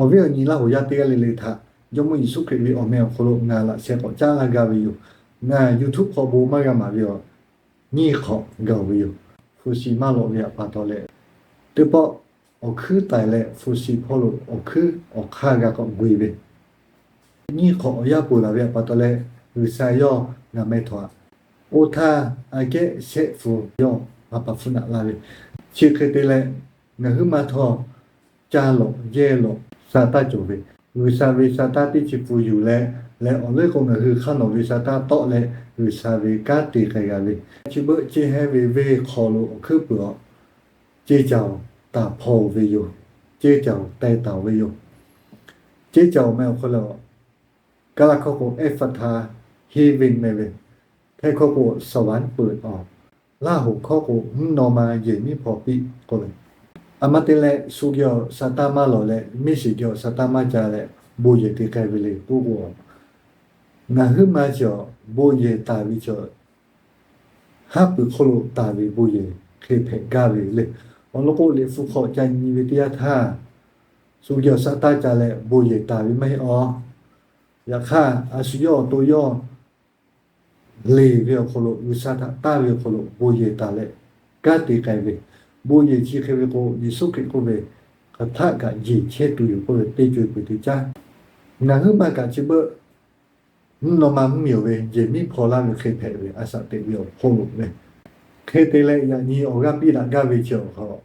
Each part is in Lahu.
Awˬ viˉ awˬ nyi Laˇ huˍ yaˇ teˇ g'aˇ le le htaꞈ Jawˇmawˇ Yeˍsuˆ Hkriꞈ ve awˬ meh awˬ hk'aw lo ngaˬ laꞈ sheh k'awꞈ caˉ laˇ gaˇ ve yoˬ. Ngaˬ YouTube hk'aw bon maˇ g'a maˍ ve awˬ nyiˇ hk'awꞈ gaˬ ve yoˬ. Hpu shi maˇ lawꞈ ve pa taw leh, teˇ pawˆ awˬ hkuiˉ taiˍ leh hpu shi hpawˇ lo awˬ hkuiˉ awˬ hk'aˇ g'a k'awꞈ gu e ve, nyiˇ hk'awꞈ awˬ yanˇ peuˬ laˬ ve pa taw leh, G'uiˬsha yawˇ ngaˬ meh htawˇ aꞈ, oˇ htaˇ aꞈ kehˉ shehˆ hpu yawˇ ha pa hpfuhˆ naꞈ laˇ ve, chi hk'e te leh, ngaˬ huiˉ ma htawˇ ca lawꞈ yehˇ lawꞈ sa taˇ cawˬ ve, G'uiˬsha ve sa taˇ teˇ chi pun yuˬ leh, leh awˬ leuˉ k'o ngaˬ hui hk'aˇ nawˬ ve sa taˇ tawˆ leh G'uiˬsha ve kanˉ te k'ai g'a ve, chi beuꞈ ceh heh ve venˇ hk'aw lo awˬ hkuiˉ peuˬ awˬ, ceˇ caoˬ taˍ hpaw ve yoˬ. Ceˇ caoˬ teh taˍ ve yoˬ. Ceˇ caoˬ meh awˬ hk'aw lo, Kaˇlaˇ hkawˇ k'o, Ephphatha, heaven meh ve, Htaiˇ hkawˇ k'o, สวรรค์เปิดออก, Laˇ huˍ hkawˇ k'o, Mvuhˇ naw ma yehˬ miˉ hpaw piˇ k'oˆ ve. Aˬ ma te leh shu geh awˬ sa taˇ maˇ lawˬ leh, miˇ shiˍ geh awˬ sa taˇ maˇ ca leh bon yehˬ te k'ai ve le k'oˆ k'o, ngaˬ huiˉ ma chi awˬ bon yehˬ taˍ ve chi awˬ, haˉ pui hk'oˆ lo taˍ ve bon yehˬ hk'e hpehꞈ gaˇ ve le. Awˬ lawn k'o, Liꞈ hpu hk'aw ca nyi ve teˇ yanˇ htaˇ, shu geh awˬ sa taˇ ca leh bon yehˬ taˍ ve maˇ heˆ awˬ. Yaꞈ hk'aˇ, a shu yawˇ awˬ to yawˇ leˬ ve awˬ hk'aw lo, G'uiˬsha htaꞈ taˇ ve awˬ hk'aw lo bon yehˬ taˍ leh kanˉ te k'ai ve, bon yehˬ chi hk'e ve k'o, Yeˍsuˆ Hkriꞈ k'oˆ ve, hk'aˬ htaˆ kaꞈ jeˬ chehˇ tuˬ yoˬ k'oˆ ve teˇ co e peuˬ teˇ caˉ. Ngaˬ huiˉ ma kaꞈ chi beuꞈ mvuhˇ naw ma mvuhˇmiˬ ve yehˬ miˉ hpaw laˇ ve hk'e hpehꞈ ve, a shaꞈ teꞈ ve awˬ hk'oˆ lo le. Hk'e te leh, yaꞈ nyi awˬ g'aˇ piˇ daꞈ gaˇ ve chi awˬ hk'aw,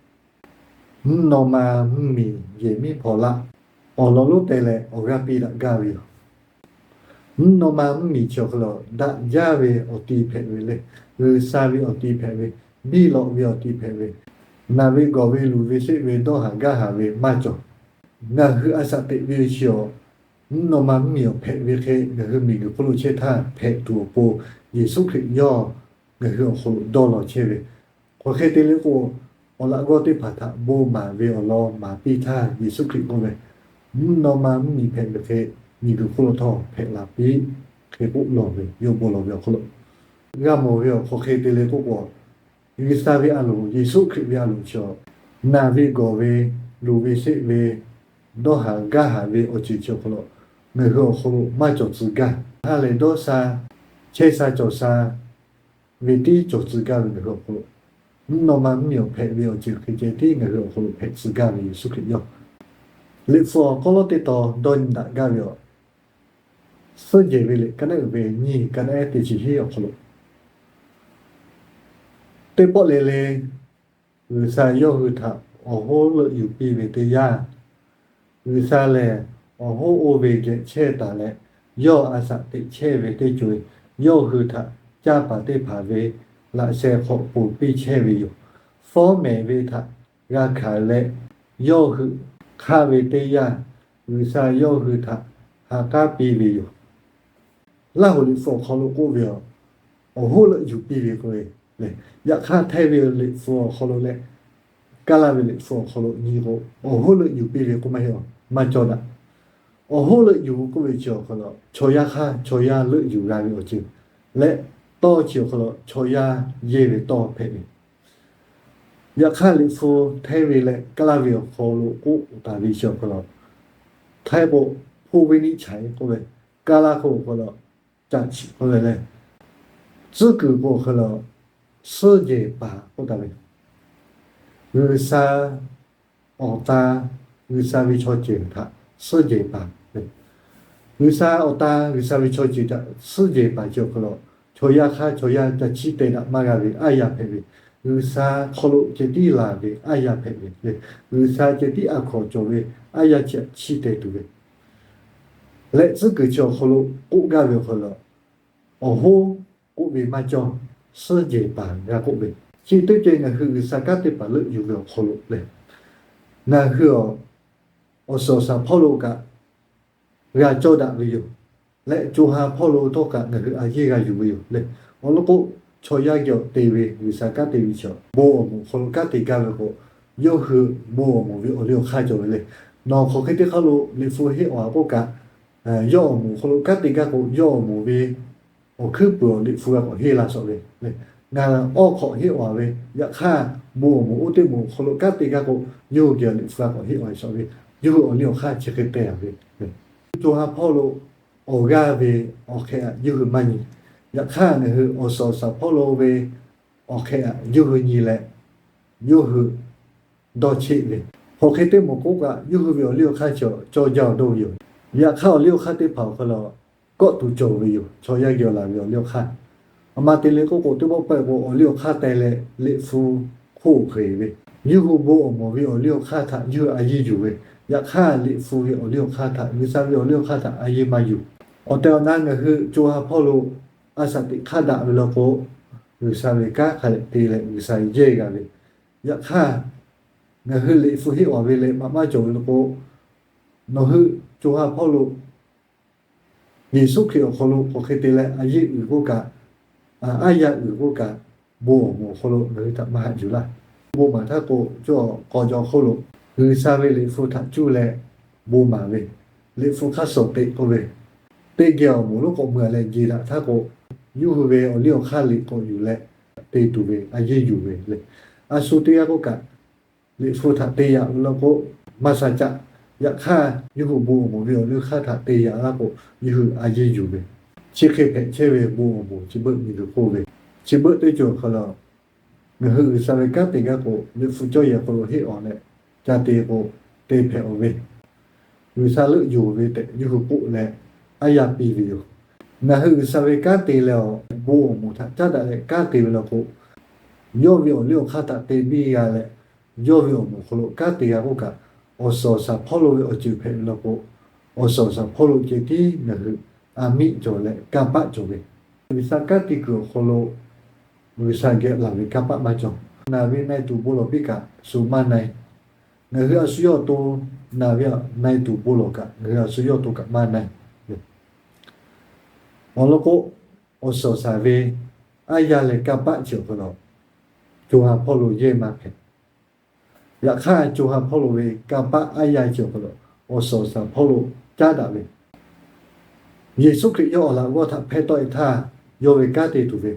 mvuhˇ naw ma mvuhˇmiˬ yehˬ miˉ hpaw laˇ, awˬ lawn lonˉ te leh awˬ g'aˇ piˇ daꞈ gaˇ ve yoˬ. Mvuhˇ naw ma mvuhˇmiˬ chi awˬ hk'aw lo daꞈ jaˇ ve awˬ ti hpehꞈ ve le. G'uiˬsha ve awˬ ti hpehꞈ ve, biˇ lawꞈ ve awˬ ti hpehꞈ ve, naˬ ve gawˬ ve luˬ ve sheˆ ve dawˇ haˍ gaˇ haˍ ve maˇ cawˬ. Ngaˬ hui a shaꞈ teꞈ ve chi awˬ, mvuhˇ naw ma mvuhˇmiˬ awˬ hpehꞈ ve hk'e ngaˬ hui miˬguiˬ hk'oˆ lo chehˇ htaˇ hpehꞈ tuˬ awˬ pon, Yeˍsuˆ Hkriꞈ yawˇ ngaˬ hui awˬ hk'aw lo dawˇ law chehˇ ve. Hk'aˬ hk'e te le k'o, awˬ laꞈ g'awˇ teˇ hpaˍ htaꞈ bon maˍ ve awˬ lawn maˍ piˇ htaˇ, Yeˍsuˆ Hkriꞈ k'oˆ ve, mvuhˇ naw ma mvuhˇmiˬ hpehꞈ ve hk'e miˬguiˬ hk'oˆ lo htawˇ hpehꞈ la piˇ, hk'e k'oˆ lawˬ ve, yawˇ bon lawˬ ve awˬ hk'oˆ lo g'a mawˬ ve awˬ hk'aw hk'e te le k'oˆ k'o, G'uiˬsha ve a loˍ, Yeˍsuˆ Hkriꞈ ve a loˍ chi awˬ, naˬ ve gawˬ ve, luˬ ve sheˆ ve, dawˇ haˍ gaˇ haˍ ve awˬ ceuˬ chi awˬ hk'aw lo ngaˬ hui awˬ hk'aw lo maˇ cawˬ tcuh gaˇ. Ha lehˬ dawˇ sha, chehˇ sha cawˬ sha ve tiˉ cawˬ tcuh gaˇ ve ngaˬ hui awˬ hk'aw lo, mvuhˇ naw ma mvuhˇmiˬ awˬ hpehꞈ ve awˬ ceuˬ hk'e ceh tiˉ ngaˬ hui awˬ hk'aw lo hpehꞈ tcuh gaˇ ve Yeˍsuˆ Hkriꞈ yawˇ. Liꞈ hpu awˬ k'aw lawˉ teˇ taw dawˇ nyi daꞈ gaˇ ve awˬ, suhˉ jehˬ ve liꞈ ka naˉ uiˍ ve nyiˇ, ka naˉ ehˉ teˇ chi hiˉ awˬ hk'aw lo, teˇ pawˆ le le G'uiˬsha yawˇ hui htaꞈ awˬ hoˉ leuˆ yuˬ piˇ ve teˇ yanˇ, G'uiˬsha lehˬ awˬ hoˉ oˇ ve geh chehˇ taˍ leh, yawˇ a shaꞈ teꞈ chehˇ ve teˇ co e, yawˇ hui htaꞈ canˇ paˍ teˇ hpaˍ ve laꞈ sheh hk'aw ponˬ piˇ chehˇ ve yoˬ. Fawˉ mehˍ ve htaꞈ g'a hkanˍ leh, yawˇ hui hk'aˇ ve teˇ yanˇ, G'uiˬsha yawˇ hui htaꞈ ha k'aˉ piˇ ve yoˬ. Laˇ huˍ Liꞈ hpu awˬ hk'aw lo k'oˆ ve, awˬ hoˉ leuˆ yuˬ piˇ ve k'o, yaꞈ hk'aˇ Htaiˇ ve Liꞈ hpu awˬ hk'aw lo leh Kaˇlaˇ ve Liꞈ hpu awˬ hk'aw lo nyi k'o, awˬ hoˉ leuˆ yuˬ piˇ ve k'oˆ maˇ heˆ, maˇ cawˇ daꞈ. Awˬ hoˉ leuˆ yuˬ k'oˆ ve chi awˬ hk'aw lo chaw yaˇ hk'aˇ chaw yaˇ leuˆ yuˬ g'a ve awˬ ceuˬ leh, tawˇ chi awˬ hk'aw lo chaw yaˇ yehˇ ve tawˇ hpehꞈ ve. Yaꞈ hk'aˇ Liꞈ hpu Htaiˇ ve leh Kaˇlaˇ ve awˬ hk'aw lo k'oˆ taˍ ve chi awˬ hk'aw lo, Htaiˇ k'o ผู้วินิจฉัย k'oˆ ve, Kaˇlaˇ k'o awˬ hk'aw lo จักษุ k'oˆ ve le, tcuhˉ kuiˬ k'o awˬ hk'aw lo suhˉ jehˬ paˍ k'oˆ taˍ ve. G'uiˬsha awˬ ta, G'uiˬsha ve chaw ceuˬ htaꞈ suhˉ jehˬ paˍ ve. G'uiˬsha awˬ ta, G'uiˬsha ve chaw ceuˬ htaꞈ suhˉ jehˬ paˍ chi awˬ hk'aw lo, chaw yaˇ hk'aˇ chaw yaˇ ca chiˇ teh daꞈ maˇ g'a ve aˉ yaˇ hpehꞈ ve, G'uiˬsha hk'aw lo ceh tiˉ laˬ ve aˉ yaˇ hpehꞈ ve le. G'uiˬsha ceh tiˉ a hkawnˍ cawˬ ve aˉ yaˇ chi htaꞈ chiˇ teh tuˬ ve leh, tcuhˉ kuiˬ chi awˬ hk'aw lo k'oˆ gaˇ ve awˬ hk'aw lo, awˬ hoˉ k'oˆ ve maˇ cawˇ, suhˉ jehˬ paˍ g'a k'oˆ ve. Chi teˇ ceuˬ ngaˬ hui G'uiˬsha kanˉ teˇ hpaˍ leuˆ yuˬ ve awˬ hk'aw lo lehˬ, ngaˬ hui awˬ, awˬ suhˍ awˬ shaˍ hpawˇ lo kaꞈ g'a cawˇ daꞈ ve yoˬ. Leh co ha hpawˇ lo htawˇ kaꞈ ngaˬ hui a yehˇ g'a yuˬ ve yoˬ le. Awˬ lawn k'o, chaw yaˇ geh awˬ te ve G'uiˬsha kanˉ te ve chi awˬ, bon awˬ moˍ awˬ hk'aw lo kanˉ te gaˇ ve k'o, yawˇ hui bon awˬ moˍ ve awˬ liˇ awˬ hk'aˇ cawˬ ve le. Nawˬ hk'aˬ hk'e teˇ hk'aˇ lo Liꞈ hpu heˆ awˬ k'oˆ kaꞈ, yawˇ awˬ moˍ awˬ hk'aw lo kanˉ te gaˇ k'o, yawˇ awˬ moˍ ve awˬ hkuiˉ puiˍ awˬ Liꞈ hpu g'a k'awꞈ heˆ la shawˍ ve le. Ngaˬ awˇ hk'awꞈ heˆ awˬ ve, yaꞈ hk'aˇ bon awˬ moˍ oˇ teˇ moˍ awˬ hk'aw lo kanˉ te gaˇ k'o, yawˇ hui geh awˬ Liꞈ hpu g'a k'awꞈ heˆ awˬ ve shawˍ ve. yawˇ hui awˬ liˇ awˬ hk'aˇ chi hk'e te-a ve, co ha hpawˇ lo awˬ g'aˇ ve awˬ hk'e htaꞈ yawˇ hui maˇ nyi. Yaꞈ hk'aˇ, ngaˬ hui awˬ suhˍ awˬ shaˍ hpawˇ lo ve awˬ hk'e htaꞈ yawˇ hui nyi leh, yawˇ hui dawˇ cheˆ ve, hk'aˬ hk'e te mawˬ k'oˆ kaꞈ, yawˇ hui ve awˬ liˇ awˬ hk'aˇ chi cawˇ jaˇ awˬ dawˇ ve yoˬ. Yaꞈ hk'aˇ, awˬ liˇ awˬ hk'aˇ teˇ hpaˍ awˬ hk'aw lo kawˆ tuˬ cawˬ ve yoˬ, chaw yaˇ geh awˬ laˬ ve awˬ liˇ awˬ hk'aˇ. A ma te le k'oˆ k'o, teˇ pawˆ pawehˇ k'o, awˬ liˇ awˬ hk'aˇ teh leh liꞈ hpu hk'oˆ hk'e ve, yawˇ hui bon awˬ moˍ ve awˬ liˇ awˬ hk'aˇ htaꞈ yawˇ hui a yeˇ yuˬ ve. Yaꞈ hk'aˇ, liꞈ hpu ve awˬ liˇ awˬ hk'aˇ htaꞈ, G'uiˬsha ve awˬ liˇ awˬ hk'aˇ htaꞈ a yeˇ maˇ yuˬ. Awˬ tehˬ awˬ na ngaˬ hui co ha hpawˇ lo a shaꞈ teꞈ hk'aˇ daꞈ ve law k'o, G'uiˬsha ve kanˉ hk'a dehꞈ te leh G'uiˬsha yehˇ g'a ve. Yaꞈ hk'aˇ, ngaˬ hui liꞈ hpu heˆ awˬ ve leh maꞈ maˇ cawˬ ve law k'o, nawˬ hui co ha hpawˇ lo Yeˍsuˆ Hkriꞈ awˬ hk'aw lo hk'aˬ hk'e te leh a yeˇ uiˍ k'oˆ kaꞈ, aˉ yaˇ uiˍ k'oˆ kaꞈ, bon awˬ moˍ awˬ hk'aw lo ngaˬ hui htaꞈ maˇ haꞈ yuˬ laˇ. Bon maˍ htaˇ k'o, cawˇ k'aw jaw hk'oˆ lo G'uiˬsha ve liꞈ hpu htaꞈ cuˇ leh bon maˍ ve, liꞈ hpu hk'aˇ suh teꞈ k'oˆ ve, teˇ geh awˬ moˍ lonˉ k'awꞈ mui-a leh jeˬ daꞈ htaˇ k'o, yawˇ hui ve awˬ liˇ awˬ hk'aˇ liꞈ k'awꞈ yuˬ leh te tuˬ ve a yeˇ yuˬ ve le. A shu teˇ g'aˇ k'oˆ kaꞈ, liꞈ hpu htaꞈ te yaꞈ ve law k'o, maˇ sha caˆ. Yaꞈ hk'aˇ, yawˇ hui bon awˬ moˍ ve awˬ liˇ hk'aˇ htaꞈ te yaꞈ laˇ k'o, yawˇ hui a yeˇ yuˬ ve, chi hk'e hpehꞈ chehˇ ve bon awˬ moˍ chi beuꞈ miˬguiˬ hk'oˆ ve, chi beuꞈ teˇ ceuˬ awˬ hk'aw lo ngaˬ hui G'uiˬsha ve kanˉ te gaˇ k'o, liꞈ hpu cawˇ yehˬ hk'aw lo heˆ awˬ leh ca te k'o, te hpehꞈ awˬ ve, G'uiˬsha leuˆ yuˬ ve tehꞈ yawˇ hui k'oˆ leh, aˉ yaˇ piˇ ve yoˬ. Ngaˬ hui G'uiˬsha ve kanˉ te leh awˬ bon awˬ moˍ htaꞈ caˉ daꞈ leh kanˉ te ve law k'o, yawˇ ve awˬ liˇ awˬ hk'aˇ htaꞈ te biˇ g'a leh, yawˇ ve awˬ moˍ hk'aw lo kanˉ te g'a k'oˆ kaꞈ, awˬ suhˍ awˬ shaˍ hpawˇ lo ve awˬ ceuˬ hpehꞈ ve law k'o, awˬ suhˍ awˬ shaˍ hpawˇ lo ceh tiˉ ngaˬ hui aˬ miˆ cawˬ leh kanˇ paˆ cawˬ ve, G'uiˬsha kanˉ te kuiˬ awˬ hk'aw lo G'uiˬsha geh laˬ ve kanˇ paˆ maˇ cawˬ. Naˬ ve na-e tuˬ bon lawˬ piˇ kaꞈ shu maˇ na-e. Ngaˬ hui a shu yawˇ awˬ to naˬ ve na-e tuˬ bon lawˬ kaꞈ, ngaˬ hui a shu yawˇ awˬ to kaꞈ maˇ na-e. Awˬ lawn k'o, awˬ suhˍ awˬ shaˍ ve aˉ yaˇ leh kanˇ paˆ chi awˬ hk'aw lo co ha hpawˇ lo yehˇ maˇ hpehꞈ. Yaꞈ hk'aˇ, co ha hpawˇ lo ve kanˇ paˆ aˉ yaˇ chi awˬ hk'aw lo awˬ suhˍ awˬ shaˍ hpawˇ lo caˉ daꞈ ve, Yeˍsuˆ Hkriꞈ yawˇ awˬ laꞈ g'awˇ htaꞈ hpehˇ tawˆ-e htaˇ, yawˇ ve kanˉ te tuˬ ve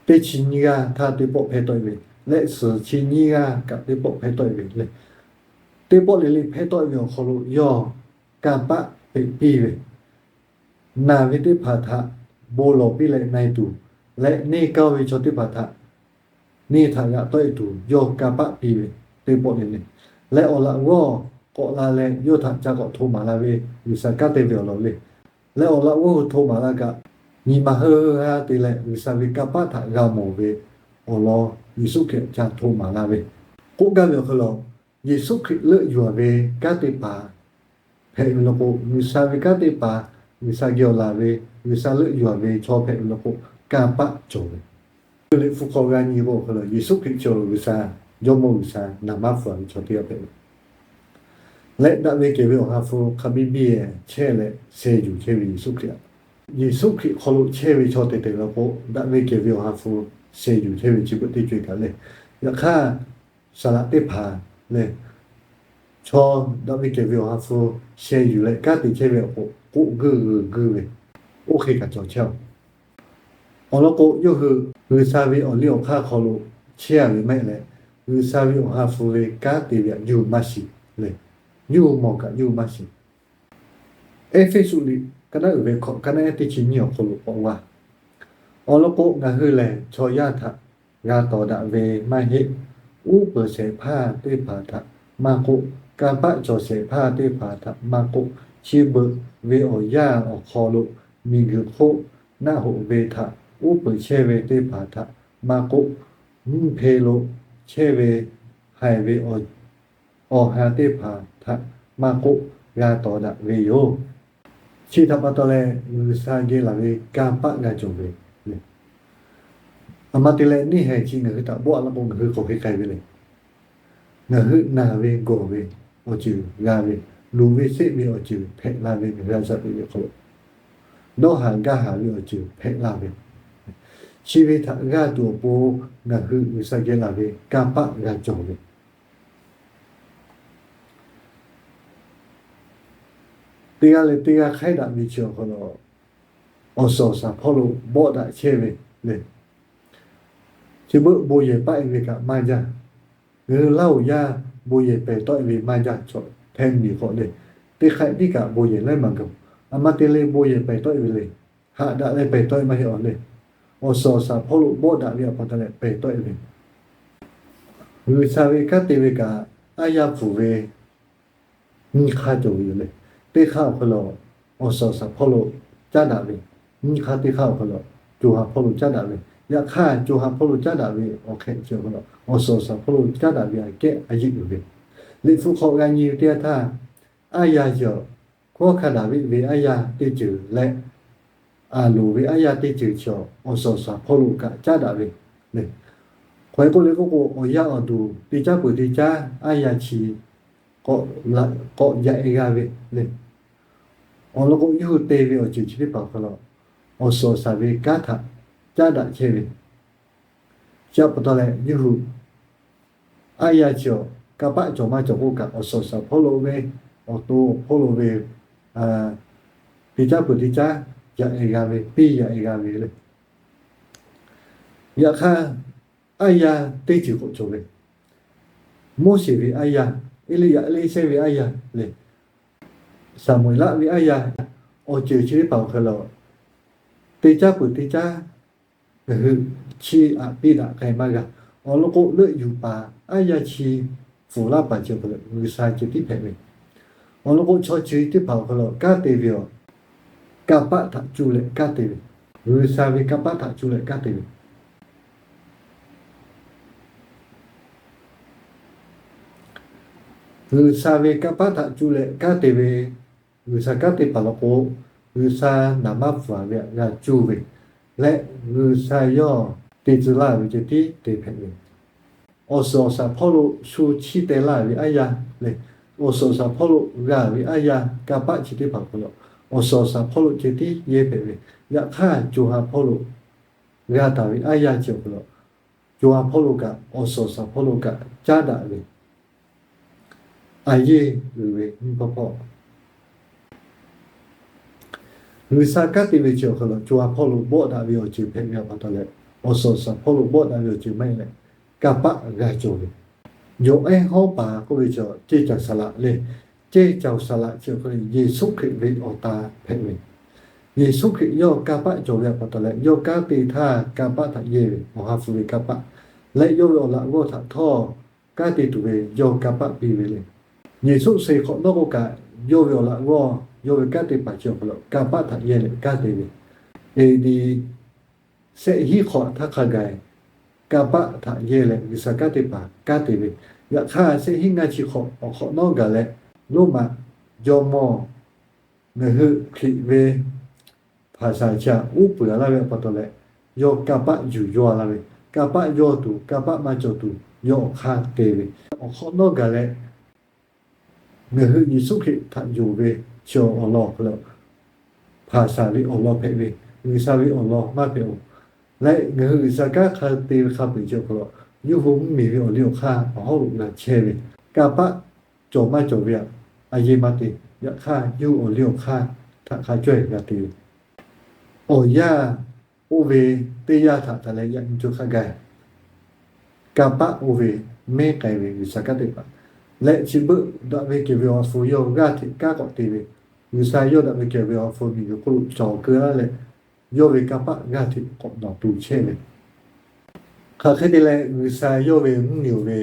teˇ chi nyiˇ g'aˇ htaˇ teˇ pawˆ hpehˇ tawˆ-e ve, leh suhˍ chi nyiˇ g'aˇ kaꞈ teˇ pawˆ hpehˇ tawˆ-e ve le. Teˇ pawˆ le le hpehˇ tawˆ-e ve awˬ hk'aw lo yawˇ kanˇ paˆ peꞈ piˇ ve, naˬ ve teˇ hpaˍ htaꞈ bon lawˬ piˇ leh na-e tuˬ, leh neˇ kaˇ ve chaw teˇ hpaˍ htaꞈ neˇ htaꞈ g'aꞈ tawˆ-e tuˬ yawˇ kanˇ paˆ piˇ ve, teˇ pawˆ le le. Leh awˬ laꞈ g'awˇ k'awꞈ la leh yawˇ htaꞈ ca k'awꞈ hto maˍ la ve G'uiˬsha kanˉ te ve awˬ lawn le. Leh awˬ laꞈ g'awˇ hui hto maˍ la kaꞈ, nyi ma heuˆ ha te leh G'uiˬsha ve kanˇ paˆ htaꞈ g'a mawˬ ve awˬ lawn Yeˍsuˆ Hkriꞈ ca hto maˍ la ve, k'oˆ gaˇ ve awˬ hk'aw lo, Yeˍsuˆ Hkriꞈ leuˆ yuˬ-a ve kanˉ teˇ hpaˍ hpehꞈ ve law k'o, G'uiˬsha ve kanˉ teˇ hpaˍ, G'uiˬsha geh awˬ laˬ ve, G'uiˬsha leuˆ yuˬ-a ve chaw hpehꞈ ve law k'o, kanˇ paˆ cawˬ ve. Liꞈ hpu hk'aw g'a nyi ve awˬ hk'aw lo, Yeˍsuˆ Hkriꞈ chi awˬ G'uiˬsha, Jawˇmawˇ G'uiˬsha naˍ maˇ hpu-a ve chaw teˇ g'aˇ hpehꞈ ve leh, daꞈ ve kehˬ ve Awˬ ha hpu hk'a biˇ biˇ chehˇ leh sheh yuˬ chehˇ ve Yeˍsuˆ Hkriꞈ-a. Yeˍsuˆ Hkriꞈ hk'aw lo chehˇ ve chaw teꞈ teꞈ law k'o, daꞈ ve kehˬ ve Awˬ ha hpu sheh yuˬ chehˇ ve chi beuꞈ teˇ co-e kaꞈ lehˬ, yaꞈ hk'aˇ, saˍ laꞈ teˇ hpaˍ lehˬ, chaw daꞈ ve kehˬ ve Awˬ ha hpu sheh yuˬ leh kanˉ te chehˇ ve awˬ k'o, k'oˆ guiˇ g'uiˬ guiˇ ve, oˇ hk'e kaꞈ cawˬ chehˇ-oˬ. Awˬ lawn k'o, yawˇ hui G'uiˬsha ve awˬ liˇ awˬ hk'aˇ hk'aw lo chehˇ-a ve maˇ heˆ leh, G'uiˬsha ve Awˬ ha hpu ve kanˉ te ve htaꞈ yawˇ hui maˇ shiˍ leh, yawˇ hui mawˬ kaꞈ yawˇ hui maˇ shiˍ. Eˇfeˇsuꞈ liꞈ ka naˉ uiˍ ve hkawꞈ ka naˉ ehˉ teˇ chi nyiˇ awˬ hk'aw lo k'awꞈ g'a. Awˬ lawn k'o, ngaˬ hui lehˬ chaw yaˇ htaꞈ g'a tawˍ daꞈ ve maˇ heˆ. Uˉ peunˍ shehˍ hpaˇ teˇ hpaˍ htaꞈ maˇ k'oˆ, kanˇ paˆ cawˬ shehˍ hpaˇ teˇ hpaˍ htaꞈ maˇ k'oˆ, chi beuꞈ ve awˬ yanˇ awˬ hk'aw lo miˬguiˬ hk'oˆ naˆ hoꞈ ve htaꞈ uˉ peunˍ chehˇ ve teˇ hpaˍ htaꞈ maˇ k'oˆ, mvuhˇ hpe lo chehˇ ve haiˬ ve awˬ ha teˇ hpaˍ htaꞈ maˇ k'oˆ, g'a tawˍ daꞈ ve yoˬ. Chi htaꞈ pa taw leh, G'uiˬsha geh laˬ ve kanˇ paˆ g'a cawˬ ve le. A ma te leh neˇ haiˬ chi ngaˬ hui htaꞈ bawˆ-a law k'o, ngaˬ hui k'awꞈ hk'e k'ai ve le. Ngaˬ hui naˬ ve gawˬ ve awˬ ceuˬ g'a ve, luˬ ve sheˆ ve awˬ ceuˬ hpehꞈ la ve, ngaˬ hui a shaꞈ teꞈ ve hk'aw lo dawˇ haˍ gaˇ haˍ ve awˬ ceuˬ hpehꞈ la ve, chi ve htaꞈ g'aˇ tuˬ awˬ pon ngaˬ hui G'uiˬsha geh laˬ ve kanˇ paˆ g'a cawˬ ve, teˇ g'aˇ leh teˇ g'aˇ hk'aiˉ daꞈ ve chi awˬ hk'aw lo awˬ suhˍ awˬ shaˍ hpawˇ lo bawˆ daꞈ chehˇ ve le. Chi beuꞈ bon yehˬ paˆ-e ve kaꞈ maˇ jaˇ. Ngaˬ hui Laˇ huˍ yaˇ bon yehˬ pehˬ tawˆ e ve maˇ jaˇ chaw hpehꞈ miˬ k'awꞈ le. Teˇ hk'aˆ tiˉ kaꞈ bon yehˬ laiˉ maˬ gaˬ. A ma te le bon yehˬ pehˬ tawˆ e ve le. Haꞈ daꞈ leh pehˬ tawˆ e maˇ heˆ awˬ le. Awˬ suhˍ awˬ shaˍ hpawˇ lo bawˆ daꞈ ve awˬ pa taw leh pehˬ tawˆ e ve. G'uiˬsha ve kanˉ te ve kaꞈ, aˉ yaˇ pfuhˍ ve nyiˇ hk'aˇ cawˬ ve yoˬ le. Teˇ hk'aˇ awˬ hk'aw lo awˬ suhˍ awˬ shaˍ hpawˇ lo caˉ daꞈ ve, nyiˇ hk'aˇ teˇ hk'aˇ awˬ hk'aw lo co ha hpawˇ lo caˉ daꞈ ve. Yaꞈ hk'aˇ, co ha hpawˇ lo caˉ daꞈ ve awˬ hk'e chi awˬ hk'aw lo awˬ suhˍ awˬ shaˍ hpawˇ lo caˉ daꞈ ve aꞈ kehˉ a yeˆ uiˍ ve. Liꞈ hpu hk'aw g'a nyi ve teˇ yanˇ htaˇ, aˉ yaˇ chi awˬ hkawˇ hk'a daꞈ ve ve aˉ yaˇ teˇ ceuˬ leh, aˬ loˍ ve aˉ yaˇ teˇ ceuˬ chi awˬ suhˍ awˬ shaˍ hpawˇ lo kaꞈ caˉ daꞈ ve le. Hk'aˬ hk'e k'oˆ le k'oˆ k'o, awˬ yanˇ awˬ duˬ teˇ caˉ peuˬ teˇ caˉ aˉ yaˇ chi k'awꞈ yaꞈ e g'a ve le. Awˬ lawn k'o, yawˇ hui te ve awˬ ceuˬ chi teˇ hpaˍ awˬ hk'aw lo awˬ suhˍ awˬ shaˍ ve kanˉ htaꞈ caˉ daꞈ chehˇ ve. Chi pa taw leh yawˇ hui aˉ yaˇ chi awˬ kanˇ paˆ cawˬ maˇ cawˬ k'oˆ kaꞈ, awˬ suhˍ awˬ shaˍ hpawˇ lo ve, awˬ to awˬ hpawˇ lo ve, teˇ caˉ peuˬ teˇ caˉ yaꞈ e g'a ve, piˇ yaꞈ e g'a ve le. Yaꞈ hk'aˇ, aˉ yaˇ teˇ ceuˬ k'awꞈ cawˬ ve, Moˉseˍ ve aˉ yaˇ, Eˇliˇyaꞈ, Eˇliˇshehˇ ve aˉ yaˇ le, Saˍmo-eˍlaˆ ve aˉ yaˇ, awˬ ceuˬ chi teˇ hpaˍ awˬ hk'aw lo teˇ caˉ peuˬ teˇ caˉ ngaˬ hui chiˇ aꞈ piˇ daꞈ k'ai maˇ g'a. Awˬ lawn k'o, leuˆ yuˬ paˍ aˉ yaˇ chi pfuhˍ laˇ paˍ chi awˬ hk'aw lo G'uiˬsha ceh tiˉ hpehꞈ ve. Awˬ lawn k'o, chaw chi teˇ hpaˍ awˬ hk'aw lo kanˉ te ve awˬ, kanˇ paˆ htaꞈ cuˇ leh kanˉ te ve, G'uiˬsha ve kanˇ paˆ htaꞈ cuˇ leh kanˉ te ve. G'uiˬsha ve kanˇ paˆ htaꞈ cuˇ leh kanˉ te ve, G'uiˬsha kanˉ te paˍ law k'o, G'uiˬsha naˍ manˇ pfuhˍ ve htaꞈ g'a cuˇ ve leh, G'uiˬsha yawˇ te tcuh laˇ ve ceh tiˉ te hpehꞈ ve. Awˬ suhˍ awˬ shaˍ hpawˇ lo shu chiˇ teh laˇ ve aˉ yaˇ lehˬ, awˬ suhˍ awˬ shaˍ hpawˇ lo g'a ve aˉ yaˇ kanˇ paˆ chi teˇ hpaˍ awˬ hk'aw lo awˬ suhˍ awˬ shaˍ hpawˇ lo ceh tiˉ yehˇ hpehꞈ ve. Yaꞈ hk'aˇ, co ha hpawˇ lo g'a taˍ ve aˉ yaˇ chi awˬ hk'aw lo co ha hpawˇ lo kaꞈ awˬ suhˍ awˬ shaˍ hpawˇ lo kaꞈ caˉ daꞈ ve, a yeˇ uiˍ ve nyiˇ hpawˇ hpawˇ G'uiˬsha kanˉ te ve chi awˬ hk'aw lo co ha hpawˇ lo bawˆ daꞈ ve awˬ ceuˬ hpehꞈ ve pa taw leh, awˬ suhˍ awˬ shaˍ hpawˇ lo bawˆ daꞈ ve awˬ ceuˬ maˇ heˆ leh, kanˇ paˆ g'a cawˬ ve. Yawˬ ehˉ hawˉ paˍ k'oˆ ve chi ceˇ caˬ saˍ laꞈ le. Ceˇ caˬ saˍ laꞈ chi awˬ hk'aw lo Yeˍsuˆ Hkriꞈ ve awˬ ta hpehꞈ ve. Yeˍsuˆ Hkriꞈ yawˇ kanˇ paˆ cawˬ ve pa taw leh, yawˇ kanˉ te htaˇ kanˇ paˆ htaꞈ yehˇ ve, Awˬ ha hpu ve kanˇ paˆ leh yawˇ ve awˬ laꞈ g'awˇ htaꞈ htawˇ kanˉ te tuˬ ve yawˇ kanˇ paˆ piˇ ve le. Yeˍsuˆ suh hk'awꞈ nawˉ k'oˆ kaꞈ, yawˇ ve awˬ laꞈ g'awˇ, yawˇ ve kanˉ te paˍ chi awˬ hk'aw lo kanˇ paˆ htaꞈ yehˇ leh kanˉ te ve. A.D. shehˆ hinˉ hk'awꞈ htaˇ hk'a gaˬ kanˇ paˆ htaꞈ yehˇ leh G'uiˬsha kanˉ te paˍ kanˉ te ve. Yaꞈ hk'aˇ, shehˆ hinˉ ngaˇ chi hk'awꞈ awˬ hk'awꞈ nawˉ gaˬ leh, Roˉmaꞈ jawˇmawˇ ngaˬ hui Hkriꞈ ve hpaˍ shaˍ chi htaꞈ uˉ peunˍ laˇ ve pa taw leh, yawˇ kanˇ paˆ yuˬ yawˇ laˇ ve, kanˇ paˆ yawˇ tuˬ kanˇ paˆ maˇ cawˬ tuˬ yawˇ awˬ hk'aˇ te ve. Awˬ hk'awꞈ nawˉ gaˬ leh, ngaˬ hui Yeˍsuˆ Hkriꞈ htaꞈ yonˍ ve chi awˬ lawn awˬ hk'aw lo hpaˍ shaˍ ve awˬ lawn hpehꞈ ve, G'uiˬsha ve awˬ lawn maˇ hpehꞈ-oˬ. Leh ngaˬ hui G'uiˬsha kanˉ hk'a te ve hk'a peu-eˬ chi awˬ hk'aw lo, yawˇ hui mvuhˇmiˬ ve awˬ liˇ awˬ hk'aˇ awˬ hawˉ lo g'a chehˇ ve, kanˇ paˆ cawˬ maˇ cawˬ ve htaꞈ a yeˇ maˇ te. Yaꞈ hk'aˇ, yawˇ hui awˬ liˇ awˬ hk'aˇ htaꞈ hk'a cawehˬ g'a te ve. Awˬ yanˇ oˇ ve teˇ yanˇ htaꞈ taˍ leh yaꞈ nyi co hk'a gaˬ kanˇ paˆ oˇ ve mehˉ k'ai ve G'uiˬsha kanˉ te paˍ leh, chi beuꞈ daꞈ ve kehˬ ve awˬ ha hpu yawˇ g'aˇ hteꞈ kanˉ k'awꞈ te ve. G'uiˬsha yawˇ daꞈ ve kehˬ ve awˬ ha hpu miˬguiˬ hk'oˆ lo cawˬ keu laˇ leh, yawˇ ve kanˇ paˆ g'aˇ hteꞈ k'awꞈ nawˬ tu chehˇ ve. Hk'aˬ hk'e te leh, G'uiˬsha yawˇ ve mvuhˇmiˬ ve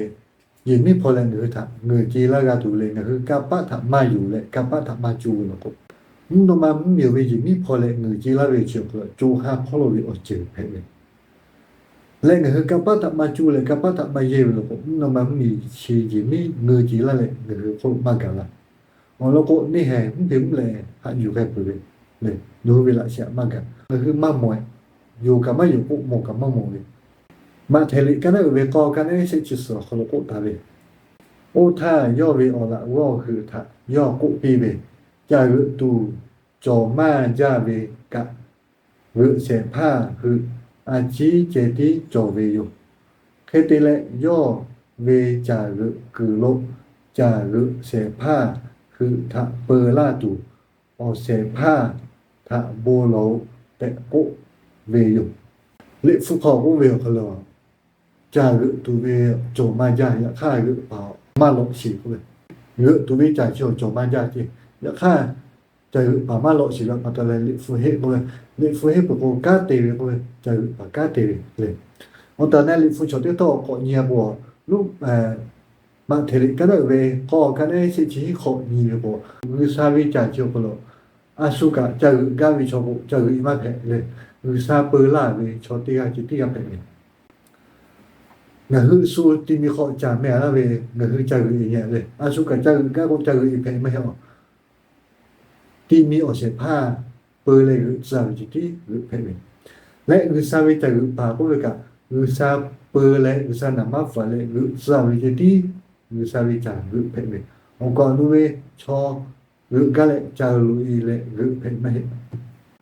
yehˬ miˉ hpawˇ leh ngaˬ hui htaꞈ ngeuˍ ce laˇ g'a tuˬ leh, ngaˬ hui kanˇ paˆ htaꞈ maˇ yonˍ leh kanˇ paˆ htaꞈ maˇ cuˇ ve law k'o, mvuhˇ naw ma mvuhˇmiˬ ve yehˬ miˉ hpawˇ leh ngeuˍ ce laˇ ve chi awˬ hk'aw lo co ha hpawˇ lo ve awˬ ceuˬ hpehꞈ ve. Leh ngaˬ hui kanˇ paˆ htaꞈ maˇ cuˇ leh kanˇ paˆ htaꞈ maˇ yehˇ ve law k'o, mvuhˇ naw ma mvuhˇmiˬ chi yehˬ miˉ ngeuˍ ce laˇ leh ngaˬ hui hk'oˆ lo maˇ gaˬ la. Awˬ lawn k'o, neˇ haiˬ mvuhˇ hpe mvuhˇ leh haꞈ yuˬ k'ai peuˬ ve le. Nawˬ hui ve laꞈ sheh htaꞈ maˇ gaˬ. Ngaˬ hui maˇ mawˬ-e. Yonˍ kaꞈ maˇ yonˍ k'o, mawˬ kaꞈ maˇ mawˬ ve. Maꞈhtehˍ liꞈ ka naˉ uiˍ ve k'awˇ, ka naˉ shehˆ chi suhˍ awˬ hk'aw lo k'oˆ taˍ ve, Oˇ htaˇ yawˇ ve awˬ laꞈ g'awˇ hui htaꞈ yawˇ k'oˆ piˇ ve, Caˬ g'euꞈ tuˬ cawˬ maˇ jaˇ ve kaꞈ, g'euꞈ shehˍ hpaˇ hui a ciˉ ceh tiˉ cawˬ ve yoˬ. Hk'e te leh, yawˇ ve caˬ g'euꞈ kuiˬ lo caˬ g'euꞈ shehˍ hpaˇ hui htaꞈ peu laˇ tuˬ, awˬ shehˍ hpaˇ htaꞈ bon lawˬ-oꞈ tehꞈ k'oˆ ve yoˬ. Liꞈ hpu hk'aw k'oˆ ve awˬ hk'aw lo, caˬ g'euꞈ tuˬ ve cawˬ maˇ jaˇ. Yaꞈ hk'aˇ, g'euꞈ paˍ maˇ lawꞈ sheˍ k'oˆ ve, g'euꞈ tuˬ ve caˬ chi awˬ cawˬ maˇ jaˇ ce. Yaꞈ hk'aˇ, caˬ g'euꞈ paˍ maˇ lawꞈ sheˍ ve pa taw leh, liꞈ hpu heˆ k'oˆ ve, liꞈ hpu heˆ peuˬ k'o kanˉ te ve k'oˆ ve, caˬ g'euꞈ paˍ kanˉ te ve le. Awˬ tehˬ awˬ na liꞈ hpu chaw teˇ htawˇ k'awꞈ nyi a k'o, Maꞈhtehˍ liꞈ ka naˉ uiˍ ve k'awˇ ka naˉ shehˆ chi hiˉ hk'awꞈ nyi ve k'o, G'uiˬsha ve caˬ chi awˬ hk'aw lo, a shu kaꞈ caˬ g'euꞈ gaˇ ve chaw k'o, caˬ g'euꞈ e maˇ hpehꞈ le. G'uiˬsha peu laˇ ve chaw teˇ g'aˇ ceh tiˉ g'a hpehꞈ ve. Ngaˬ hui shu ti mi hk'aw caˬ meh a laˇ ve, ngaˬ hui caˬ g'euꞈ e nyi le. A shu kaꞈ caˬ g'euꞈ gaˇ k'o, caˬ g'euꞈ e hpehꞈ maˇ heˆ a. Ti mi awˬ shehˍ hpaˇ peu leh g'euꞈ tcuh ve ceh tiˉ g'euꞈ hpehꞈ ve. Leh G'uiˬsha ve caˬ g'euꞈ paˍ k'oˆ ve kaꞈ, G'uiˬsha peu leh G'uiˬsha naˍ maˇ pfuhˍ leh g'euꞈ tcuh ve ceh tiˉ G'uiˬsha ve caˬ g'euꞈ hpehꞈ ve. Awˬ kaꞈ awˬ nu ve chaw g'euꞈ gaˇ leh caˬ loꞈ e leh g'euꞈ hpehꞈ maˇ heˆ.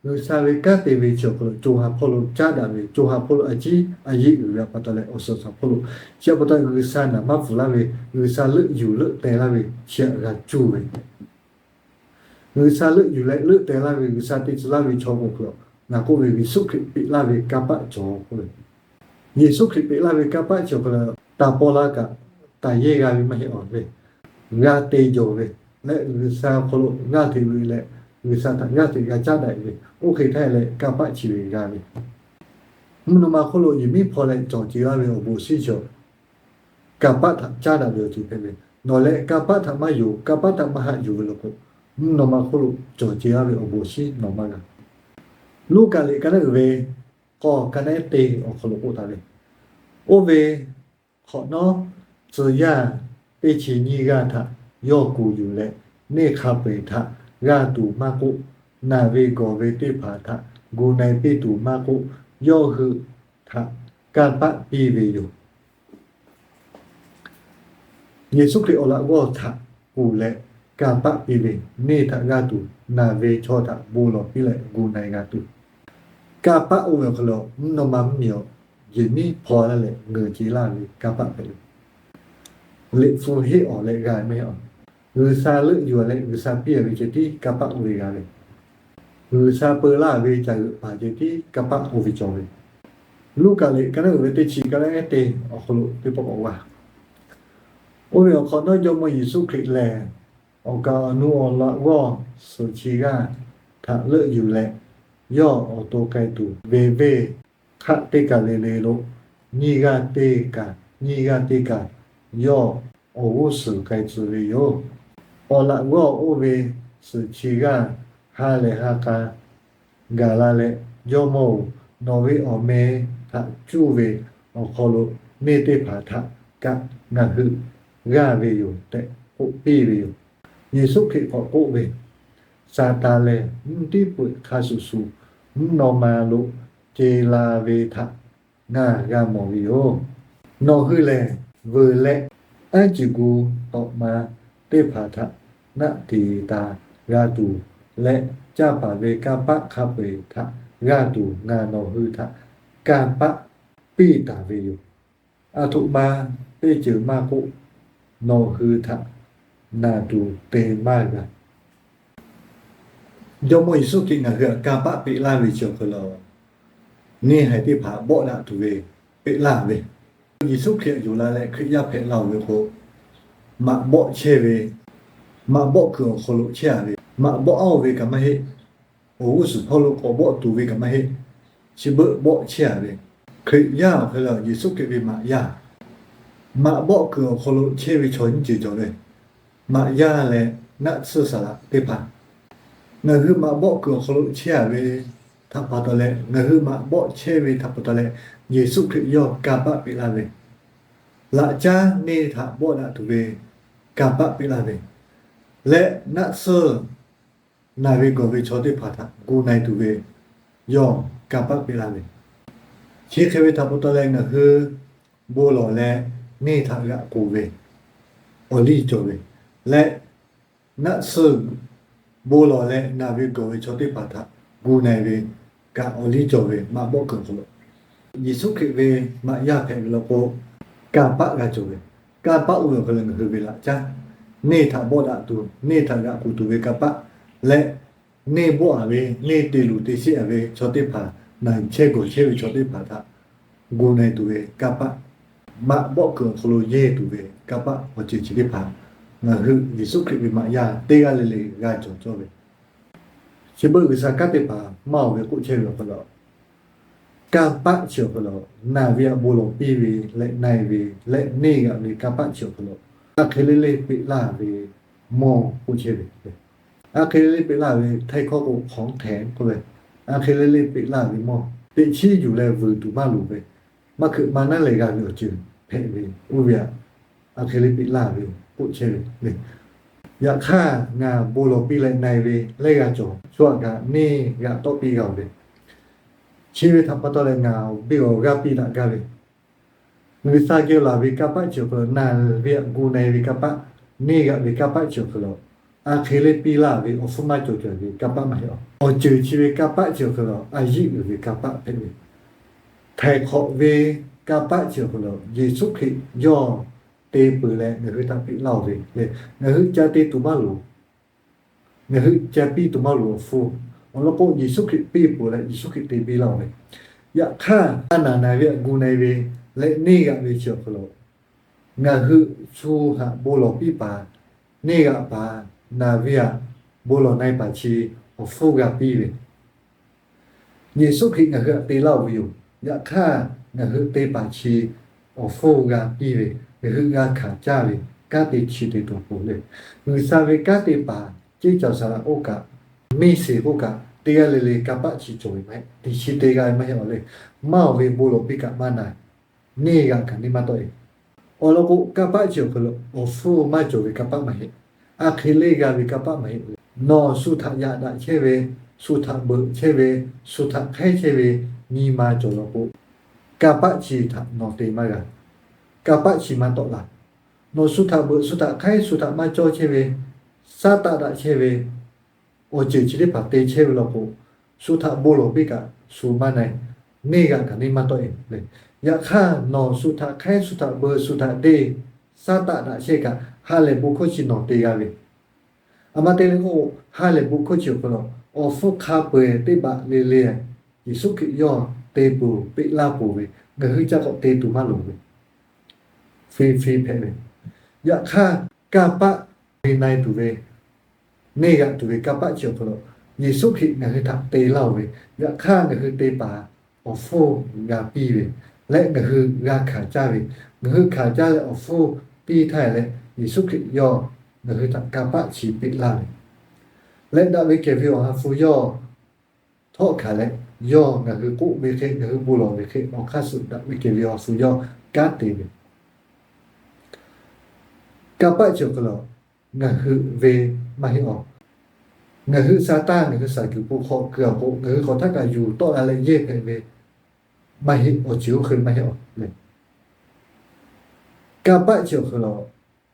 G'uiˬsha ve kanˉ te ve chi awˬ hk'aw lo co ha hpawˇ lo caˉ daꞈ ve, co ha hpawˇ lo a ciˉ a yeˆ uiˍ ve pa taw leh awˬ suhˍ awˬ suhˍ hpawˇ lo, chi pa taw G'uiˬsha naˍ maˇ pfuhˍ laˇ ve, G'uiˬsha leuˆ yuˬ leuˆ teh laˇ ve chi htaꞈ g'a cuˇ ve G'uiˬsha leuˆ yuˬ leh leuˆ teh laˇ ve, G'uiˬsha te tcuh laˇ ve chaw k'o hk'aw lo, ngaˬ k'oˆ ve Yeˍsuˆ Hkriꞈ peꞈ laˇ ve kanˇ paˆ cawˬ k'oˆ ve. Yeˍsuˆ Hkriꞈ peꞈ laˇ ve kanˇ paˆ chi awˬ hk'aw lo, taˍ paw la kaꞈ taˍ yehˇ g'a ve maˇ heˆ awˬ ve, g'a te jawˬ ve, leh G'uiˬsha awˬ hk'aw lo g'aˇ hteꞈ ve leh, G'uiˬsha htaꞈ g'aˇ hteꞈ g'a caˉ daꞈ ve, oˇ hk'e htaˇ leh kanˇ paˆ chi ve g'a ve. Mvuhˇ naw ma hk'oˆ lo yehˬ miˉ hpaw leh cawˬ ce laˇ ve awˬ bon shinˉ chi awˬ, kanˇ paˆ htaꞈ caˉ daꞈ ve awˬ ceuˬ hpehꞈ ve. Nawˬ leh kanˇ paˆ htaꞈ maˇ yonˍ, kanˇ paˆ htaꞈ maˇ haꞈ yuˬ ve lo k'o, mvuhˇ naw ma hk'oˆ lo cawˬ ce laˇ ve awˬ bon shinˉ nawˬ maˇ g'a. Luˉkaꞈ liꞈ ka naˉ uiˍ ve k'awˇ ka naˉ teˇ awˬ hk'aw lo k'oˆ taˍ ve, oˇ ve hk'awꞈ nawˉ tcuh yaˇ teˇ chi nyiˇ g'aˇ htaꞈ yawˇ kuˬ yuˬ leh, neˇ hk'a peu-eˬ htaꞈ g'aˇ tuˬ maˇ k'oˆ, naˬ ve gawˬ ve teˇ hpaˍ htaꞈ gu na-e piˇ tuˬ maˇ k'oˆ, yawˇ hui htaꞈ kanˇ paˆ piˇ ve yoˬ. Yeˍsuˆ Hkriꞈ awˬ laꞈ g'awˇ htaꞈ kuˬ leh kanˇ paˆ piˇ ve, neˇ htaꞈ g'aˇ tuˬ, naˬ ve chaw htaꞈ bon lawˬ piˇ leh gu na-e g'a tuˬ. Kanˇ paˆ oˇ ve awˬ hk'aw lo mvuhˇ naw ma mvuhˇmiˬ awˬ yehˬ miˉ hpaw laˇ leh ngeuˍ ce laˇ ve kanˇ paˆ hpehꞈ ve. Liꞈ hpu heˆ awˬ leh g'a maˇ heˆ a. G'uiˬsha leuˆ yuˬ leh G'uiˬsha piˇ ve ceh tiˉ kanˇ paˆ oˇ ve g'a ve. G'uiˬsha peu laˇ ve caˬ g'euꞈ paˍ ceh tiˉ kanˇ paˆ oˇ ve cawˬ ve. Luˉkaꞈ liꞈ ka naˉ uiˍ ve teˇ chi ka naˉ teˇ awˬ hk'aw lo teˇ pawˆ k'awꞈ g'a. Oˇ ve awˬ hk'awꞈ nawˉ Jawˇmawˇ Yeˍsuˆ Hkriꞈ lehˬ, awˬ kaˍ awˬ nu awˬ laꞈ g'awˇ suhˍ chi g'aˇ htaꞈ leuˆ yuˬ leh, yawˇ awˬ to k'ai tuˬ ve venˇ hk'aˆ teˇ kaˬ le le lo nyiˇ g'aˇ teˇ kaˬ nyiˇ g'aˇ teˇ kaˬ yawˇ awˬ g'uˇ suhˍ k'ai tcuh ve yoˬ. Awˬ laꞈ g'awˇ oˇ ve suhˍ chi g'aˇ ha lehˬ ha k'a gaˬ la leh, Jawˇmawˇ-oˬ, nawˬ ve awˬ meh htaꞈ cuˇ ve awˬ hk'aw lo neˇ teˇ hpaˍ htaꞈ kaꞈ ngaˬ hui g'aˇ ve yoˬ tehꞈ k'oˆ piˇ ve yoˬ. Yeˍsuˆ Hkriꞈ k'awꞈ k'oˆ ve, Saˍtanˍ lehˬ mvuhˇ tiˉ peuˬ hk'a shuˍ shuˍ mvuhˇ naw ma lo ce la ve htaꞈ ngaˬ g'a mawˬ ve yoˬ. Nawˬ hui lehˬ veuˬ leh, aˉ ciˬ gu tawꞈ ma teˇ hpaˍ htaꞈ naˆ tiˍ taˍ g'a tuˬ leh, caˇ paˍ ve kanˇ paˆ hk'a peu-eˬ htaꞈ g'a tuˬ ngaˬ nawˬ hui htaꞈ kanˇ paˆ piˇ taˍ ve yoˬ. Aˬ htoꞈ ma teˇ ceuˬ maˇ k'oˆ, nawˬ hui htaꞈ naˬ tuˬ te maˇ g'a. Jawˇmawˇ Yeˍsuˆ Hkriꞈ ngaˬ hui htaꞈ kanˇ paˆ peꞈ laˇ ve chi awˬ hk'aw lo, neˇ haiˬ teˇ hpaˍ bawˆ daꞈ tuˬ ve peꞈ laˇ ve. Yeˍsuˆ Hkriꞈ yonˍ la leh Hkriꞈ yaˇ hpehꞈ la-oˬ ve k'o, maꞈ bawˆ chehˇ ve, maꞈ bawˆ kuiˬ awˬ hk'aw lo chehˇ a ve, maꞈ bawˆ aˉ-oˬ ve kaꞈ maˇ heˆ. Awˬ g'uˇ suhˍ hpawˇ lo k'awꞈ bawˆ tuˬ ve kaꞈ maˇ heˆ. Chi beuˆ bawˆ chehˇ a ve, Hkriꞈ yaˇ awˬ hk'aw lo Yeˍsuˆ Hkriꞈ ve maꞈ yaˇ, maꞈ bawˆ kuiˬ awˬ hk'aw lo chehˇ ve chaw nyiˇ ceuˬ cawˬ ve, maꞈ yaˇ leh naˆ tsuhˇ saˍ laꞈ teˇ hpaˍ. Ngaˬ hui maꞈ bawˆ kuiˬ awˬ hk'aw lo chehˇ a ve htaꞈ pa taw leh, ngaˬ hui maꞈ bawˆ chehˇ ve htaꞈ pa taw leh, Yeˍsuˆ Hkriꞈ yawˇ kanˇ paˆ peꞈ laˇ ve, laꞈ caˉ neˇ htaꞈ bawˆ daꞈ tuˬ ve kanˇ paˆ peꞈ laˇ ve, leh naˆ tsuhˇ naˬ ve gawˬ ve chaw teˇ hpaˍ htaꞈ gu na-e tuˬ ve yawˇ kanˇ paˆ peꞈ laˇ ve, chi hk'e ve htaꞈ pa taw leh ngaˬ hui bon lawˬ leh neˇ htaꞈ g'aꞈ k'oˬ ve, awˬ liˇ cawˬ ve, leh naˆ tsuhˇ bon lawˬ leh naˬ ve gawˬ ve chaw teˇ hpaˍ htaꞈ gu na-e ve kaꞈ awˬ liˇ cawˬ ve maꞈ bawˆ kuiˬ awˬ hk'aw lo, Yeˍsuˆ Hkriꞈ ve maꞈ yaˇ hpehꞈ ve law k'o, kanˇ paˆ g'a cawˬ ve. Kanˇ paˆ oˇ ve awˬ hk'aw lo ngaˬ hui ve laꞈ caˉ, neˇ htaꞈ bawˆ daꞈ tuˬ, neˇ htaꞈ g'aꞈ k'oˬ tuˬ ve kanˇ paˆ leh, neˇ bawˆ a ve, neˇ te luˬ te sheˆ a ve chaw teˇ hpaˍ, naˬ chehˇ gawˬ chehˇ ve chaw teˇ hpaˍ htaꞈ gu na-e tuˬ ve kanˇ paˆ, maꞈ bawˆ kuiˬ awˬ hk'aw lo yehˇ tuˬ ve kanˇ paˆ awˬ ceuˬ chi teˇ hpaˍ ngaˬ hui Yeˍsuˆ Hkriꞈ ve maꞈ yaˇ teˇ g'aˇ le le g'a cawˬ cawˇ ve, chi beuꞈ G'uiˬsha kanˉ te paˍ maˇ oˬ ve k'oˆ chehˇ ve awˬ hk'aw lo, kanˇ paˆ chi awˬ hk'aw lo naˬ ve aꞈ bon lawˬ piˇ ve leh na-e ve leh neˇ g'aꞈ ve kanˇ paˆ chi awˬ hk'aw lo, a hk'e le le peꞈ laˇ ve mawˇ k'oˆ chehˇ ve, a hk'e le le peꞈ laˇ ve htaiˇ hkawˇ k'o hk'awˍ hteˍ k'oˆ ve, a hk'e le le peꞈ laˇ ve mawˇ teꞈ chiˉ yuˬ leh vuiˬ tuˬ maˇ loˍ ve, maˇ hkeuꞈ maˇ naˉ leh g'a ve awˬ ceuˬ hpehꞈ ve, oˇ ve aꞈ a hk'e le peꞈ laˇ ve k'oˆ chehˇ ve le. Yaꞈ hk'aˇ, ngaˬ bon lawˬ piˇ leh na-e ve leh g'a cawˬ chaw aꞈ kaꞈ neˇ g'aꞈ tawˆ piˇ g'a-oˬ ve, chi ve htaꞈ pa taw leh ngaˬ awˬ biˇ awˬ g'aˇ piˇ daꞈ gaˇ ve, G'uiˬsha geh laˬ ve kanˇ paˆ chi awˬ hk'aw lo, naˬ ve aꞈ gu na-e ve kanˇ paˆ, neˇ g'aꞈ ve kanˇ paˆ chi awˬ hk'aw lo, a hk'e le piˇ laˇ ve awˬ hpfuhˇ maˇ cawˬ cawˬ ve kanˇ paˆ maˇ heˆ-oˬ. Awˬ ceuˬ chi ve kanˇ paˆ chi awˬ hk'aw lo a yiˆ uiˍ ve kanˇ paˆ hpehꞈ ve, htaiˍ hk'awꞈ ve kanˇ paˆ chi awˬ hk'aw lo Yeˍsuˆ Hkriꞈ yawˇ te peuˬ leh ngaˬ hui htaꞈ peꞈ laˇ-oˬ ve le. Ngaˬ hui ca te tuˬ maˇ loˍ, ngaˬ hui ca piˇ tuˬ maˇ loˍ awˬ hpfuhˇ. Awˬ lawn k'o, Yeˍsuˆ Hkriꞈ piˇ peuˬ leh Yeˍsuˆ Hkriꞈ te piˇ laˇ-oˬ ve. Yaꞈ hk'aˇ, a naˬ naˬ ve aꞈ gu na-e ve leh neˇ g'aꞈ ve chi awˬ hk'aw lo, ngaˬ hui shu haꞈ bon lawˬ piˇ paˍ, neˇ g'aꞈ paˍ, naˬ ve aꞈ bon lawˬ na-e paˍ chi awˬ hpfuhˇ g'a piˇ ve, Yeˍsuˆ Hkriꞈ ngaˬ hui htaꞈ te laˇ-oˬ ve yoˬ. Yaꞈ hk'aˇ, ngaˬ hui te paˍ chi awˬ hpfuhˇ g'a piˇ ve, ngaˬ hui g'a hkanˍ caˇ ve kanˉ te chi te tuˬ awˬ pon le. G'uiˬsha ve kanˉ te paˍ ceˇ caˬ saˍ laꞈ k'oˆ kaꞈ, miˇ sheˍ k'oˆ kaꞈ, teˇ g'aˇ le le kanˇ paˆ chi cawˬ ve maˇ heˆ, teꞈ chi te g'a ve maˇ heˆ-oˬ le. Maˇ oˬ ve bon lawˬ piˇ kaꞈ maˇ na, neˇ g'aꞈ kaꞈ neˇ maˇ tawˆ-e. Awˬ lawn k'o, kanˇ paˆ chi awˬ hk'aw lo awˬ hpfuhˇ maˇ cawˬ ve kanˇ paˆ maˇ heˆ. A hk'e le g'a ve kanˇ paˆ maˇ heˆ. Nawˬ shu htaꞈ yaꞈ daꞈ chehˇ ve, shu htaꞈ beuꞈ chehˇ ve, shu htaꞈ hk'aiˉ chehˇ ve nyi ma cawˬ law k'o, kanˇ paˆ chi htaꞈ nawˬ te maˇ g'a. Kanˇ paˆ chi maˇ tawˆ la. Nawˬ shu htaꞈ beuꞈ, shu htaꞈ hk'aiˉ, shu htaꞈ maˇ cawˇ chehˇ ve, saˉ taˆ daꞈ chehˇ ve, awˬ ceuˬ chi teˇ hpaˍ te chehˇ ve law k'o, shu htaꞈ bon lawˬ piˇ kaꞈ shu maˇ na-e, neˇ g'aꞈ kaꞈ neˇ maˇ tawˆ-e le. Yaꞈ hk'aˇ, nawˬ shu htaꞈ hk'aiˉ, shu htaꞈ beuꞈ, shu htaꞈ deˇ, saˉ taˆ daꞈ chehˇ kaꞈ, ha lehˬ bon hkawˇ chi nawˬ te g'a ve. A ma te le k'o, ha lehˬ bon hkawˇ chi awˬ hk'aw lo awˬ hpfuhˇ hk'a peu-eˬ teˇ baꞈ le le, Yeˍsuˆ Hkriꞈ yawˇ te peuˬ, peꞈ laˇ peuˬ ve, ngaˬ hui ca k'awꞈ te tuˬ maˇ loˍ ve, hpehˇ hpehꞈ ve. Yaꞈ hk'aˇ, kanˇ paˆ ve na-e tuˬ ve, neˇ g'aꞈ tuˬ ve kanˇ paˆ chi awˬ hk'aw lo, Yeˍsuˆ Hkriꞈ ngaˬ hui htaꞈ te laˇ-oˬ ve, yaꞈ hk'aˇ ngaˬ hui te paˍ awˬ hpfuhˇ g'a piˇ ve, leh ngaˬ hui g'a hkanˍ caˇ ve, ngaˬ hui hkanˍ caˇ leh awˬ hpfuhˇ piˇ htaˇ leh, Yeˍsuˆ Hkriꞈ yawˇ ngaˬ hui htaꞈ kanˇ paˆ chi peꞈ laˇ ve, leh daꞈ ve kehˬ ve Awˬ ha hpu yawˇ htawˆ hkanˍ leh, yawˇ ngaˬ hui k'oˆ ve hk'e, ngaˬ hui bon lawˬ ve hk'e, awˬ hk'aˇ suh daꞈ ve kehˬ ve Awˬ ha hpu yawˇ kanˉ te ve, kanˇ paˆ chi awˬ hk'aw lo ngaˬ hui ve maˇ heˆ-oˬ. Ngaˬ hui Saˍtanˍ ngaˬ hui shaˍ kuiˬ po hk'aw keu-a k'o, ngaˬ hui hk'awꞈ htaˇ kaꞈ yuˬ tawˆ la leh yehˇ hpehꞈ ve maˇ heˆ, awˬ ceuˬ oˇ hk'e maˇ heˆ-oˬ le. Kanˇ paˆ chi awˬ hk'aw lo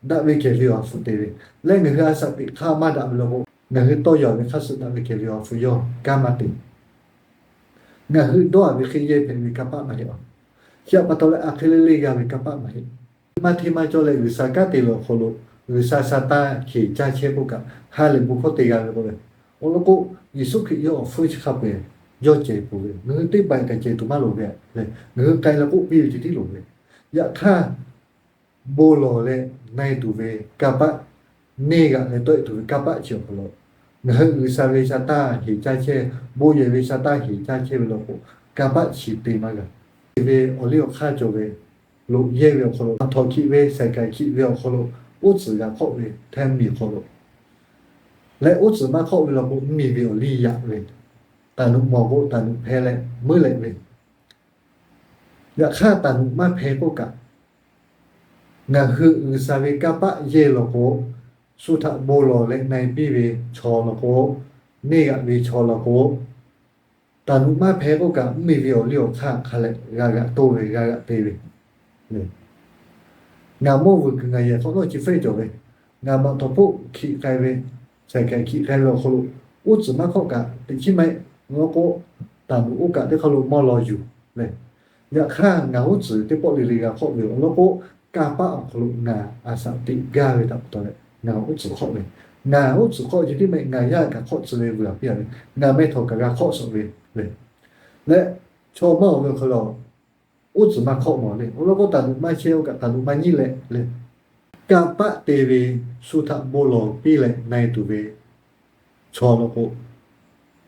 daꞈ ve kehˬ ve Awˬ ha hpu te ve, leh ngaˬ hui a shaꞈ teꞈ hk'aˇ maˇ daꞈ ve law k'o, ngaˬ hui tawˇ yaw ve hk'aˇ suh daꞈ ve kehˬ ve Awˬ ha hpu yawˇ kanˉ maˇ te. Ngaˬ hui dawˇ-a ve hk'e yehˇ hpehꞈ ve kanˇ paˆ maˇ heˆ-oˬ. Chi htaꞈ pa taw leh a hk'e le le g'a ve kanˇ paˆ maˇ heˆ. Maˇ hteˇ maˇ cawˇ leh G'uiˬsha kanˉ te ve awˬ hk'aw lo, G'uiˬsha Saˍtanˍ heˍ caˇ chehˇ k'oˆ kaꞈ, ha lehˬ bon hkawˇ te g'a ve k'o le. Awˬ lawn k'o, Yeˍsuˆ Hkriꞈ yawˇ awˬ hpfuhˇ chi hk'a peu-eˬ yawˇ cehˬ peuˬ ve, ngaˬ hui teˇ hpaˍ kaꞈ cehˬ tuˬ maˇ loˍ ve le. Ngaˬ hui k'ai leh k'oˆ piˇ ve ceh tiˉ loˍ ve. Yaꞈ hk'aˇ, bon lawˬ leh na-e tuˬ ve kanˇ paˆ, neˇ g'aꞈ leh tawˆ-e tuˬ ve kanˇ paˆ chi awˬ hk'aw lo, ngaˬ hui G'uiˬsha ve Saˍtanˍ heˍ caˇ chehˇ, bon yehˬ ve Saˍtanˍ heˍ caˇ chehˇ ve law k'o, kanˇ paˆ chi te maˇ g'a. Ve awˬ liˇ awˬ hk'aˇ cawˬ ve, loꞈ yehˇ ve awˬ hk'aw lo, htawnˍ hkiˆ ve, saiˍ kaiˍ hkiˆ ve awˬ hk'aw lo, uˉ tcuhˍ g'a hk'awˆ ve hteˇ miˬ hk'aw lo, leh uˉ tcuhˍ maˇ hk'awˆ ve law k'o, mvuhˇmiˬ ve awˬ liˇ yaꞈ ve, taˍ nuꞈ mawˬ k'o taˍ nuꞈ hpehˇ leh meuˉ leh ve, yaꞈ hk'aˇ taˍ nuꞈ maˇ hpehˇ k'oˆ kaꞈ, ngaˬ hui G'uiˬsha ve kanˇ paˆ yehˇ law k'o, shu htaꞈ bon lawˬ leh na-e piˇ ve chaw law k'o, neˇ g'aꞈ ve chaw law k'o, taˍ nuꞈ maˇ hpehˇ k'oˆ kaꞈ, mvuhˇmiˬ ve awˬ liˇ awˬ hk'aˇ hk'a leh g'a g'aꞈ toˇ ve, g'a g'aꞈ te ve, ngaˬ mawˇ vuiˬ kuiˬ ngaˬ yehˬ hk'awꞈ nawˉ chi hpehˇ cawˬ ve, ngaˬ maꞈ tawˍ hpoˆ hkiˆ k'ai ve, saiˍ kaiˍ hkiˆ k'ai ve awˬ hk'aw lo, uˉ tcuhˍ maˇ hk'awˆ kaꞈ teꞈ chiˉ maˇ heˆ. Awˬ lawn k'o, taˍ nuꞈ oˇ kaꞈ teˇ hk'aˇ lo mawˇ law yuˬ le. Yaꞈ hk'aˇ, ngaˬ uˉ tcuhˍ teˇ pawˆ le le g'a hk'awˆ ve awˬ lawn k'o, kanˇ paˆ awˬ hk'aw lo ngaˬ a shaꞈ teꞈ gaˇ ve htaꞈ pa taw leh ngaˬ uˉ tcuhˍ hk'awˆ ve, ngaˬ uˉ tcuhˍ hk'awˆ ceh tiˉ maˇ heˆ, ngaˬ yaˇ kaꞈ hk'awˆ tcuh ve vuiˬ aꞈ piˇ-a ve, ngaˬ meh htawnˍ kaꞈ g'a hk'awˆ shawˍ ve le. Leh chaw mawˇ awˬ ve awˬ hk'aw lo uˉ tcuhˍ maˇ hk'awˆ mawˬ le. Awˬ lawn k'o, taˍ nuꞈ maˇ chehˇ k'oˆ kaꞈ taˍ nuꞈ maˇ nyiˉ leh le. Kanˇ paˆ te ve shu htaꞈ bon lawˬ piˇ leh na e tuˬ ve chaw law k'o,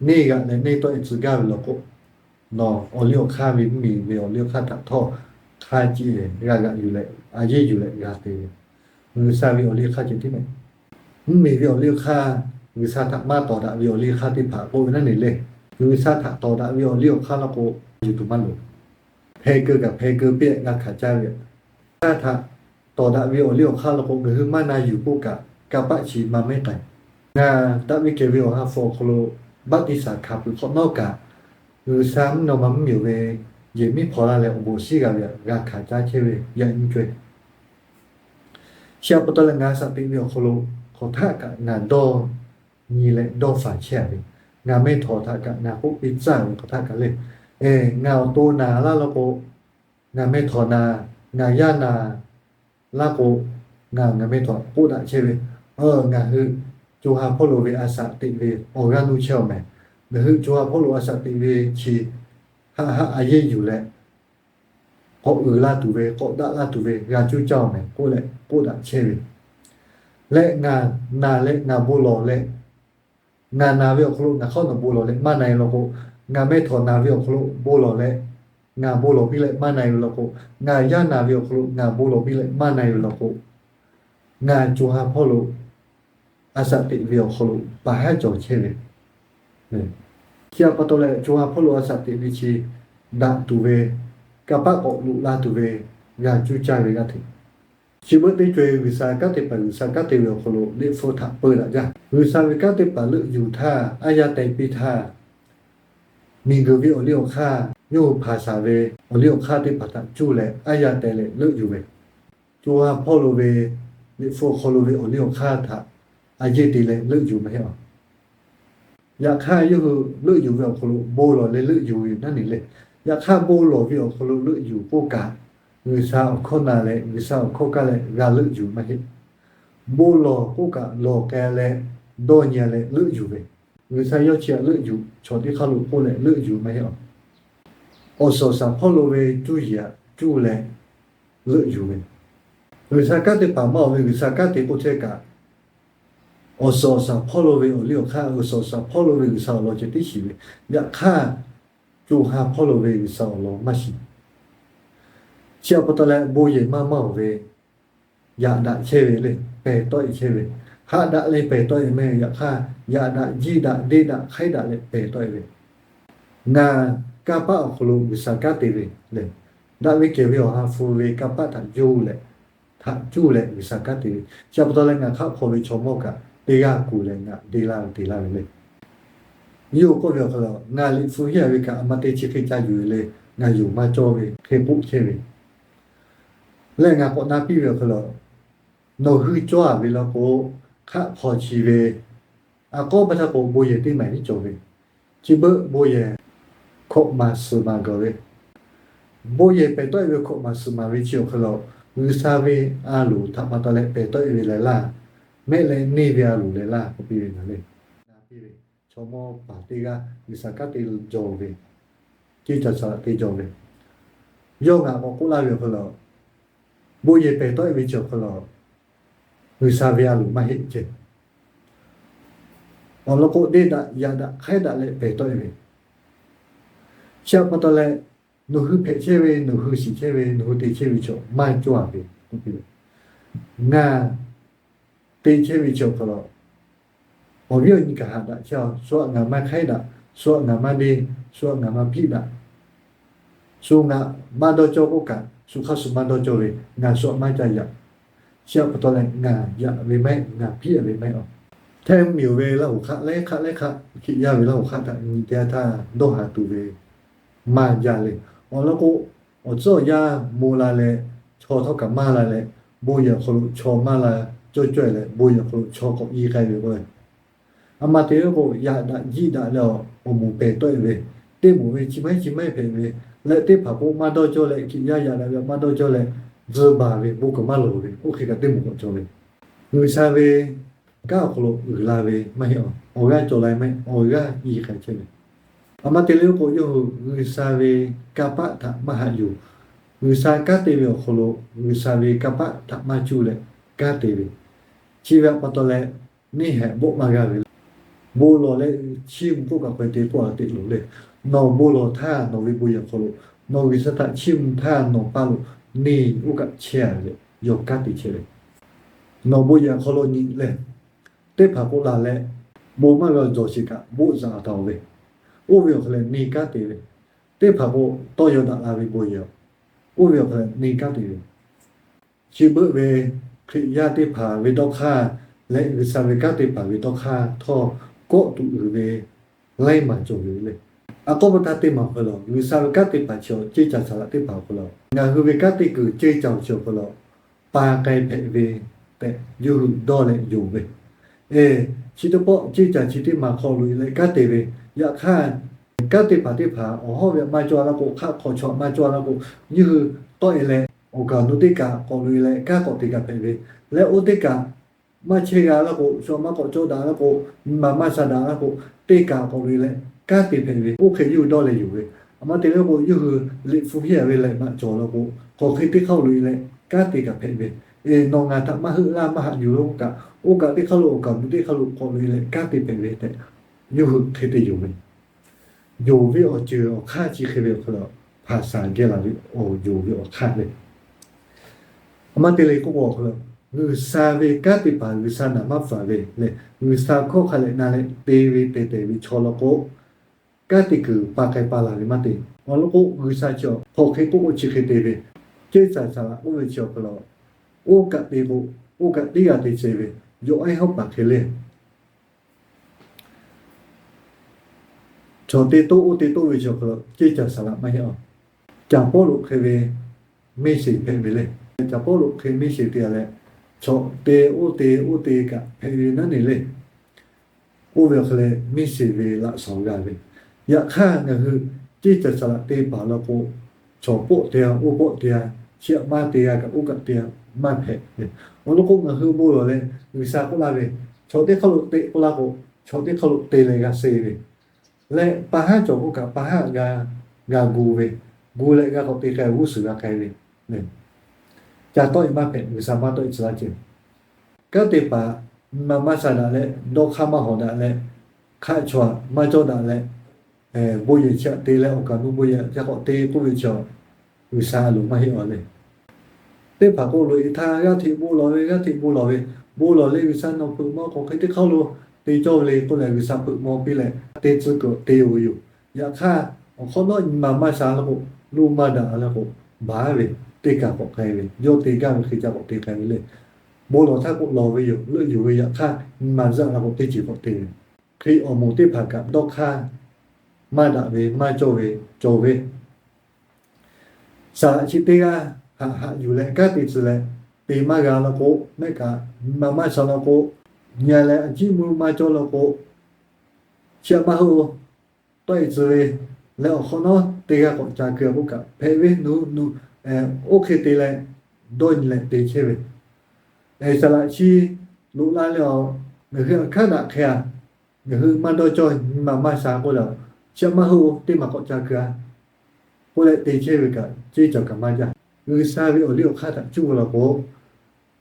neˇ g'aꞈ leh neˇ tawˆ e tcuh gaˇ ve law k'o, nawˬ awˬ liˇ awˬ hk'aˇ ve mvuhˇmiˬ ve awˬ liˇ awˬ hk'aˇ htaꞈ htawˇ hk'a ceˬ g'a g'aꞈ yuˬ leh a yeˇ yuˬ leh g'a te ve, G'uiˬsha ve awˬ liˇ awˬ hk'aˇ ceh tiˉ mehˍ. Mvuhˇmiˬ ve awˬ liˇ awˬ hk'aˇ G'uiˬsha htaꞈ maˇ tawˍ daꞈ ve awˬ liˇ awˬ hk'aˇ teˇ hpaˍ k'oˆ ve naˉ ne le. G'uiˬsha htaꞈ tawˍ daꞈ ve awˬ liˇ awˬ hk'aˇ law k'o, yuˬ tuˬ maˇ loˍ. Hpeh keu kaꞈ hpeh keu piˇ g'a hkanˍ caˇ ve, G'uiˬsha htaꞈ tawˍ daꞈ ve awˬ liˇ awˬ hk'aˇ law k'o, ngaˬ hui maˇ na yuˬ k'oˆ kaꞈ, kanˇ paˆ chi maˇ mehˉ k'ai. Ngaˬ daꞈ ve kehˬ ve awˬ ha hpu awˬ hk'aw lo baˆtiˆsaˬ hkanˍ peuˬ hk'awꞈ nawˉ kaꞈ, G'uiˬsha mvuhˇ naw ma mvuhˇmiˬ ve yehˬ miˉ hpaw laˇ leh awˬ bon shinˉ g'a ve htaꞈ g'a hkanˍ caˇ chehˇ ve yaꞈ nyi co e. Chi pa taw leh ngaˬ shaꞈ teꞈ ve awˬ hk'aw lo hk'aw htaˆ kaꞈ ngaˬ dawˇ nyi leh dawˇ faˍ chehˇ a ve, ngaˬ meh htawnˍ htaꞈ kaꞈ ngaˬ k'oˆ piˇ tcaˇ ve hk'aw htaˆ kaꞈ le. Ngaˬ awˬ to naˍ laˇ law k'o, ngaˬ meh htawnˍ naˍ, ngaˬ yaˇ naˍ laˇ k'o, ngaˬ ngaˬ meh htawnˍ k'oˆ daꞈ chehˇ ve, ngaˬ hui co ha hpawˇ lo ve a shaꞈ teꞈ ve awˬ g'aˇ nuˇ chehˇ awˬ mehˍ. Ngaˬ hui co ha hpawˇ lo a shaꞈ teꞈ ve chi haˆ haˆ a yeˇ yuˬ leh k'awꞈ uiˍ la tuˬ ve, k'awꞈ daꞈ la tuˬ ve g'a cuˇ caˇ awˬ mehˍ k'oˆ leh k'oˆ daꞈ chehˇ ve. Leh ngaˬ naˍ leh ngaˬ bon lawˬ leh, ngaˬ naˍ ve awˬ hk'aw lo ngaˬ hk'aˇ nawˬ bon lawˬ leh maˇ na e law k'o, ngaˬ meh htawnˍ naˍ ve awˬ hk'aw lo bon lawˬ leh ngaˬ bon lawˬ piˇ leh maˇ na e ve law k'o, ngaˬ yaˇ naˍ ve awˬ hk'aw lo ngaˬ bon lawˬ piˇ leh maˇ na e ve law k'o, ngaˬ co ha hpawˇ lo a shaꞈ teꞈ ve awˬ hk'aw lo paˍ haˉ cawˬ chehˇ ve. Chi pa taw leh co ha hpawˇ lo a shaꞈ teꞈ ve chi daꞈ tuˬ ve, kanˇ paˆ k'awꞈ loꞈ la tuˬ ve g'a cuˇ caˇ ve g'aˇ hteꞈ. Chi beuꞈ teˇ co e G'uiˬsha kanˉ te paˍ G'uiˬsha kanˉ te ve awˬ hk'aw lo Liꞈ hpu htaꞈ peu daꞈ jaˇ. G'uiˬsha ve kanˉ te paˍ leuˆ yuˬ htaˇ, aˉ yaˇ teh piˇ htaˇ, miˬguiˬ ve awˬ liˇ awˬ hk'aˇ yawˇ hui hpanˍ shaˍ ve awˬ liˇ awˬ hk'aˇ teˇ hpaˍ htaꞈ cuˇ leh aˉ yaˇ teh leh leuˆ yuˬ ve, co ha hpawˇ lo ve Liꞈ hpu awˬ hk'aw lo ve awˬ liˇ awˬ hk'aˇ htaꞈ a yeˇ te leh leuˆ yuˬ maˇ heˆ a. Yaꞈ hk'aˇ yawˇ hui leuˆ yuˬ ve awˬ hk'aw lo bon lawˬ leh leuˆ yuˬ ve naˉ ne le. Yaꞈ hk'aˇ bon lawˬ ve awˬ hk'aw lo leuˆ yuˬ k'oˆ kaꞈ, G'uiˬsha awˬ hkawˇ na leh G'uiˬsha awˬ hkawˇ kaˇ leh g'a leuˆ yuˬ maˇ heˆ. Bon lawˬ k'oˆ kaꞈ lawˬ k'ai leh dawˇ nyi leh leuˆ yuˬ ve, G'uiˬsha yawˇ chi htaꞈ leuˆ yuˬ, chaw teˇ hk'aˇ lo k'oˆ leh leuˆ yuˬ maˇ heˆ a. Awˬ suhˍ awˬ shaˍ hpawˇ lo ve cuˇ yiˍ htaꞈ cuˇ leh leuˆ yuˬ ve, G'uiˬsha kanˉ te paˍ maˇ oˬ ve G'uiˬsha kanˉ te k'oˆ chehˇ kaꞈ, awˬ suhˍ awˬ shaˍ hpawˇ lo ve awˬ liˇ awˬ hk'aˇ, awˬ suhˍ awˬ shaˍ hpawˇ lo ve G'uiˬsha awˬ lawn ceh tiˉ shiˍ ve, yaꞈ hk'aˇ co ha hpawˇ lo ve G'uiˬsha awˬ lawn maˇ shiˍ. Chi pa taw leh bon yehˬ maˇ maˇ oˬ ve, yaꞈ daꞈ chehˇ ve le, pehˬ tawˆ e chehˇ ve, haꞈ daꞈ leh pehˬ tawˆ e meh. Yaꞈ hk'aˇ yaꞈ daꞈ jiˇ daꞈ deˇ daꞈ hk'aiˉ daꞈ leh pehˬ tawˆ e ve, ngaˬ kanˇ paˆ awˬ hk'aw lo G'uiˬsha kanˉ te ve le. Daꞈ ve kehˬ ve awˬ ha hpu ve kanˇ paˆ htaꞈ yawˇ hui lehˬ htaꞈ cuˇ leh G'uiˬsha kanˉ te ve. Chi pa taw leh ngaˬ hk'aˆ hk'aw ve chaw mawˇ kaꞈ teˇ g'aˇ kuˬ leh ngaˬ deˇ laˇ ve te laˇ ve le. Yawˇ hui k'oˆ ve awˬ hk'aw lo, ngaˬ Liꞈ hpu hiˉ a ve kaꞈ a ma te chi hk'e ca yuˬ e le, ngaˬ yonˍ maˇ cawˇ ve hk'e k'oˆ chehˇ ve. Leh ngaˬ k'awꞈ na piˇ ve awˬ hk'aw lo, nawˬ hui cawˇ a ve law k'o, hk'aˆ hk'aw chi ve a k'awˉ maˇ htaˇ k'o bon yehˬ teˇ maˬ tiˉ cawˬ ve, chi beuꞈ bon yehˬ hkawꞈ maˍ suhˍ maˍ gaˬ ve, bon yehˬ pehˬ tawˆ e ve hkawꞈ maˍ suhˍ maˍ ve chi awˬ hk'aw lo, G'uiˬsha ve a loˍ htaꞈ pa taw leh pehˬ tawˆ e ve leh laˇ, mehˆ leh neˇ ve a loˍ leh laˇ k'oˆ piˇ ve na le. Chaw mawˇ paˍ teˇ g'aˇ G'uiˬsha kanˉ te jaw ve, ceˇ ca shaˍ laꞈ te jaw ve, yawˇ ngaˬ k'awꞈ k'oˆ laˇ ve awˬ hk'aw lo, bon yehˬ pehˬ tawˆ e ve chi awˬ hk'aw lo G'uiˬsha ve a loˍ maˇ heˆ ceh. Awˬ lawn k'o, deˇ daꞈ yaꞈ daꞈ hk'aiˉ daꞈ leh pehˬ tawˆ e ve, chi pa taw leh, nawˬ hui hpehꞈ chehˇ ve, nawˬ hui shiˍ chehˇ ve, nawˬ hui te chehˇ ve chaw maˇ cawˇ a ve k'oˆ piˇ ve, ngaˬ te chehˇ ve chi awˬ hk'aw lo, awˬ viˉ awˬ nyi kaꞈ haꞈ daꞈ chehˇ a. Shu htaꞈ ngaˬ maˇ hk'aiˉ daꞈ, shu htaꞈ ngaˬ maˇ deˇ, shu htaꞈ ngaˬ maˇ hpiˆ daꞈ, shu ngaˬ maˇ dawˇ cawˇ k'oˆ kaꞈ, shu hk'aˇ shu maˇ dawˇ cawˇ ve, ngaˬ shu htaꞈ maˇ ca yaꞈ. Chi pa taw leh ngaˬ yaꞈ ve maˇ heˆ, ngaˬ hpiˆ ve maˇ heˆ a. Hteˇ miˬ oˬ ve Laˇhuˍ hk'aˆ lehˉ hk'aˆ lehˉ hk'aˆ Hkiꞈ yaˇ ve Laˇhuˍ hk'aˆ htaꞈ nyi teˇ yanˇ htaˇ dawˇ haˍ tuˬ ve maˇ jaˇ le. Awˬ lawn k'o, awˬ tcuhˉ awˬ yanˇ mo la leh, chaw htawˇ kaꞈ maˇ la leh, bon yehˬ awˬ hk'aw lo chaw maˇ la cawˇ cawˇ e leh, bon yehˬ awˬ hk'aw lo chaw k'awꞈ i k'ai ve k'o, a ma te k'o, yaꞈ daꞈ jiˆ daꞈ leh awˬ moˍ pehˬ tawˆ e ve, teˇ moˍ ve chi maˇ heˆ chi maˇ heˆ hpehꞈ ve, leh teˇ hpaˍ k'o maˇ dawˇ cawˇ leh, Hkiꞈ yaˇ yaꞈ daꞈ ve maˇ dawˇ cawˇ leh, tzuhˇ baˬ ve bon kaꞈ maˇ lawˬ ve, oˇ hk'e kaꞈ teˇ moˍ k'awꞈ cawˬ ve, G'uiˬsha ve kanˉ awˬ hk'aw lo uiˍ la ve maˇ heˆ a. Awˬ g'aˇ cawˬ la ve maˇ heˆ, awˬ g'aˇ i k'ai chehˇ ve. A ma te leh k'o, yawˇ hui G'uiˬsha ve kanˇ paˆ htaꞈ maˇ haꞈ yuˬ. G'uiˬsha kanˉ te ve awˬ hk'aw lo G'uiˬsha ve kanˇ paˆ htaꞈ maˇ cuˇ leh, kanˉ te ve. Chi ve htaꞈ pa taw leh, neˇ haiˬ bawˆ maˇ g'a ve. Bon lawˬ leh chiˇ mvuh k'oˆ kaꞈ hk'aw te k'oˆ a teꞈ loˬ le. Nawˬ bon lawˬ htaˇ nawˬ ve bon yehˬ awˬ hk'aw lo, nawˬ G'uiˬsha htaꞈ chiˇ mvuh htaˇ nawˬ paˇ lo neˇ oˇ kaꞈ chehˇ a ve, yawˇ kanˉ te chehˇ ve. Nawˬ bon yehˬ awˬ hk'aw lo nyi leh, teˇ hpaˍ k'oˆ la leh, bon maˇ g'a dawˬ sheˍ kaꞈ boˆ zaꞈ taˍ ve, oˇ ve awˬ hk'aw leh neˇ kanˉ te ve. Teˇ hpaˍ k'o, tawˇ yaw daꞈ la ve bon yehˬ, oˇ ve awˬ hk'aw leh neˇ kanˉ te ve. Chi beuꞈ ve Hkriꞈ yaˇ teˇ hpaˍ ve dawˇ hk'aˇ leh G'uiˬsha ve kanˉ te hpaˍ ve dawˇ hk'aˇ htawˇ, kawˆ tuˬ uiˍ ve laiˉ maˬ cawˬ ve le. A k'oˆ pa taˇ teˇ maˬ hk'aw lo, G'uiˬsha ve kanˉ te hpaˍ chi awˬ ceˇ caˬ saˍ laꞈ teˇ hpaˍ awˬ hk'aw lo, ngaˬ hui ve kanˉ te kuiˬ ceˇ caˬ awˬ chi awˬ hk'aw lo, pa k'ai hpehꞈ ve tehꞈ yawˇ hui dawˇ leh yonˍ ve. Chi teˇ pawˆ ceˇ caˬ chi teˇ maˬ hk'aw lo e leh kanˉ te ve. Yaꞈ hk'aˇ, kanˉ te hpaˍ teˇ hpaˍ awˬ hawˉ ve htaꞈ maˇ cawˇ laˇ k'o, hk'aˆ hk'aw chaw htaꞈ maˇ cawˇ laˇ k'o, yawˇ hui tawˆ e leh awˬ kaˍ awˬ nu teˇ kaꞈ k'awꞈ loꞈ e leh kanˉ k'awꞈ te kaꞈ hpehꞈ ve. Leh oˇ teˇ kaꞈ maˇ chehˇ g'a laˇ k'o, chaw maˇ k'awꞈ cawˇ daꞈ laˇ k'o, nyi ma maˇ sha daꞈ laˇ k'o, teˇ kaꞈ k'awꞈ loꞈ e leh kanˉ te hpehꞈ ve. Oˇ hk'e yawˇ hui dawˇ leh yonˍ ve. A ma te leh k'o, yawˇ hui liꞈ hpu henˇ a ve lehˬ maꞈ cawˬ laˇ k'o, hk'aˬ hk'e teˇ hk'aˇ loꞈ e leh kanˉ te kaꞈ hpehꞈ ve. Nawˬ ngaˬ htaꞈ maˇ heuˆ laˇ maˇ haꞈ yuˬ laˇ k'oˆ kaꞈ, oˇ kaꞈ teˇ hk'aˇ lo awˬ kaˍ awˬ nu teˇ hk'aˇ lo k'awꞈ loꞈ e leh kanˉ te hpehꞈ ve tehꞈ, yawˇ hui hk'e te yonˍ ve. Yonˍ ve awˬ ceuˬ awˬ hk'aˇ chi hk'e ve awˬ hk'aw lo, hpaˍ shaˍ geh laˬ ve awˬ yonˍ ve awˬ hk'aˇ le. A ma te leh k'oˆ k'o, G'uiˬsha ve kanˉ te hpaˍ G'uiˬsha naˍ maˇ faˍ ve lehˬ, G'uiˬsha hkawˇ hk'a lehꞈ na leh te ve tehˬ tehˬ ve chaw law k'o, kanˉ te kuiˬ pa k'ai pa laˬ ve maˇ te. Awˬ lawn k'o, G'uiˬsha chi awˬ hk'aw hk'e k'oˆ k'o chi hk'e te ve, ceˇ caˬ saˍ laꞈ k'oˆ ve chi awˬ hk'aw lo, oˇ kaꞈ te k'o, oˇ kaꞈ teˇ g'aˇ te chehˇ ve, yawˬ ehˉ hawˉ paˍ hk'e le. Chaw te toˆ oˇ te toˆ ve chi awˬ hk'aw lo ceˇ caˬ saˍ laꞈ maˇ heˆ a. Caˍ Pawˇluꞈ hk'e ve miˇ sheˍ hpehꞈ ve le. Caˍ Pawˇluꞈ hk'e miˇ sheˍ te a leh, chaw te oˇ te oˇ te kaꞈ hpehꞈ ve naˉ ne le. Oˇ ve awˬ hk'e leh miˇ sheˍ ve laꞈ shawnˍ g'a ve. Yaꞈ hk'aˇ ngaˬ hui ceˇ caˬ saˍ laꞈ te paˍ law k'o, chaw pawˆ te a oˇ pawˆ te a, chi aꞈ maˇ te g'a kaꞈ oˇ kaꞈ te a, maˇ hpehꞈ ve. Awˬ lawn k'o, ngaˬ hui bon lawˬ leh G'uiˬsha k'oˆ laˇ ve, chaw teˇ hk'aˇ lo te k'oˆ laˇ k'o, chaw teˇ hk'aˇ lo te leh g'a se ve. Leh pa haˉ cawˬ k'oˆ kaꞈ pa haˉ g'a, g'a gu ve, gu leh g'a k'awꞈ te k'ai g'uˇ suhˍ g'a k'ai ve. Ca tawˆ e maˇ hpehꞈ, G'uiˬsha maˇ tawˆ e tcuh laˇ ceh. Kanˉ te paˍ nyi ma maˇ sha daꞈ leh, dawˇ hk'aˇ maˇ hawˍ daꞈ leh, hk'aˆ chaw aꞈ maˇ cawˇ daꞈ leh, bon yehˬ chi aꞈ te leh awˬ kaˍ nu bon yehˬ ca k'awꞈ te k'oˆ ve chi, G'uiˬsha a loˍ maˇ heˆ a le. Teˇ hpaˍ k'o loꞈ e htaˇ g'aˇ hteꞈ bon lawˬ ve, g'aˇ hteꞈ bon lawˬ ve, bon lawˬ leh G'uiˬsha nawˬ hpeuꞈ maw k'awꞈ hk'e teˇ hk'aˇ lo te cawˇ ve le k'oˆ leh G'uiˬsha hpeuꞈ maw piˇ leh te tcuh kuiˬ te oˬ ve yoˬ. Yaꞈ hk'aˇ, awˬ hk'awꞈ nawˉ nyi ma maˇ sha laˇ k'o, loˇ maˇ daꞈ laˇ k'o, baˬ ve teˇ kaꞈ k'awꞈ k'ai ve, yawˇ te gaˇ ve hk'e ca k'awꞈ te k'ai ve le. Bon lawˬ htaˇ k'o lawˬ ve yoˬ, leuˆ yuˬ ve, yaꞈ hk'aˇ nyi ma zuhˆ laˇ k'o teˇ ceuˬ k'awꞈ te ve. Hkriꞈ awˬ moˍ teˇ hpaˍ kaꞈ dawˇ hk'aˇ maˇ daꞈ ve maˇ cawˇ ve cawˬ ve, saˍ laꞈ chi teˇ g'aˇ haꞈ haꞈ yuˬ leh kanˉ te tcuh leh te maˇ g'a law k'o, mehˆ kaꞈ nyi ma maˇ sha law k'o, nyi leh a ciˉ mvuhˇ maˇ cawˇ law k'o, chi aꞈ maˇ hui tawˆ e tcuh ve, leh awˬ hk'awꞈ nawˉ teˇ g'aˇ k'awꞈ ca keu a k'oˆ kaꞈ hpehꞈ ve nu nu, oˇ hk'e te leh dawˇ nyi leh te chehˇ ve. Saˍ laꞈ chi loꞈ la leh a, ngaˬ hui aꞈ hkanˉ daꞈ hk'e a, ngaˬ hui maˇ dawˇ cawˇ nyi ma maˇ sha k'oˆ leh, chi aꞈ maˇ hui teˇ maˬ k'awꞈ ca keu a k'oˆ leh te chehˇ ve kaꞈ ceˇ caˬ kaꞈ maˇ jaˇ. G'uiˬsha ve awˬ liˇ awˬ hk'aˇ htaꞈ cuˇ ve law k'o,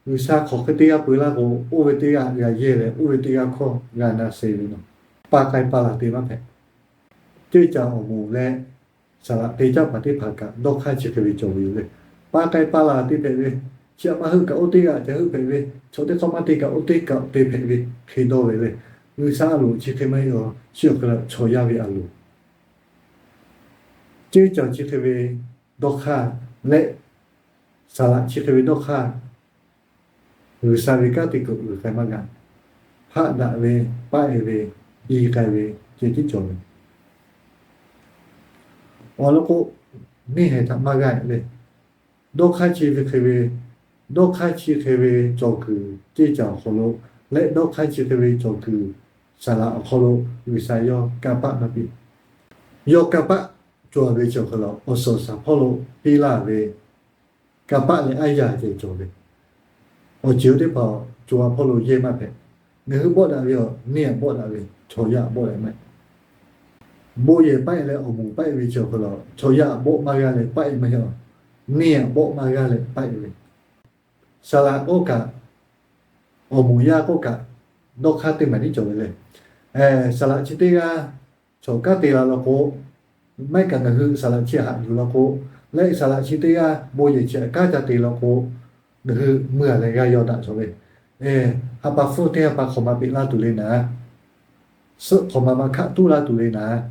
G'uiˬsha hk'aˬ hk'e teˇ g'aˇ peu laˇ k'o, oˇ ve teˇ g'aˇ g'a yehˇ leh oˇ ve teˇ g'aˇ hkawˇ g'a na se ve naw. Pa k'ai pa laˬ te maˇ hpehꞈ. Ceˇ caˬ awˬ moˍ leh saˍ laꞈ te caˇ paˍ teˇ hpaˍ kaꞈ dawˇ hk'aˇ chi hk'e ve cawˬ ve yoˬ le. Pa k'ai pa laˬ te hpehꞈ ve, chi aꞈ maˇ heuˆ kaꞈ oˇ teˇ g'aˇ ca heuˆ hpehꞈ ve, chaw teˇ hk'awꞈ maˇ te kaꞈ oˇ teˇ kaꞈ te hpehꞈ ve hk'e dawˇ ve le. G'uiˬsha a loˍ chi hk'e maˇ heˆ a, chi awˬ hk'e la chaw yaˇ ve a loˍ. Ceˇ caˬ chi hk'e ve dawˇ hk'aˇ leh, saˍ laꞈ chi hk'e ve dawˇ hk'aˇ, G'uiˬsha ve kanˉ te kuiˬ uiˍ k'ai maˇ g'a. Hpaˆ daꞈ ve, paˆ e ve, i k'ai ve ceh tiˉ cawˬ ve. Awˬ lawn k'o, neˇ haiˬ htaꞈ maˇ g'aˇ le. Dawˇ hk'aˇ chi ve hk'e ve, dawˇ hk'aˇ chi hk'e ve cawˬ kuiˬ ceˇ caˬ awˬ hk'aw lo, leh dawˇ hk'aˇ chi hk'e ve cawˬ kuiˬ saˍ laꞈ awˬ hk'aw lo G'uiˬsha yawˇ kanˇ paˆ maˇ piˇ. Yawˇ kanˇ paˆ cawˬ ve chi awˬ hk'aw lo awˬ suhˍ shaˍ hpawˇ lo piˇ laˇ ve kanˇ paˆ leh aˉ yaˇ ceh cawˬ ve. Awˬ ceuˬ teˇ hpaˍ cawˬ a hpawˇ lo yehˇ maˇ hpehꞈ. Ngaˬ hui bawˆ daꞈ ve a, neˇ aꞈ bawˆ daꞈ ve, chaw yaˇ aꞈ bawˆ daꞈ maˇ heˆ. Bon yehˬ paˆ e leh awˬ moˍ paˆ e ve chi awˬ hk'aw lo chaw yaˇ aꞈ bawˆ maˇ g'aˇ leh paˆ e maˇ heˆ a, neˇ aꞈ bawˆ maˇ g'aˇ leh paˆ e ve. Saˍ laꞈ k'oˆ kaꞈ, awˬ moˍ yaˇ k'oˆ kaꞈ, dawˇ hk'aˇ teˇ maˬ tiˉ cawˬ ve le. Saˍ laꞈ chi teˇ g'aˇ chaw kanˉ te la law k'o, maˇ heˆ kaꞈ ngaˬ hui saˍ laꞈ chi htaꞈ haꞈ yuˬ law k'o, leh saˍ laꞈ chi teˇ g'aˇ bon yehˬ chi htaꞈ kanˉ ca te law k'o, ngaˬ hui mui a leh g'a yaw daꞈ cawˬ ve. Ha pa hpfuhˇ teˇ ha pa hk'awꞈ ma peꞈ laˇ tuˬ le naˍ, suhˆ hk'awꞈ ma ma hkaˆ tuˉ laˇ tuˬ le naˍ,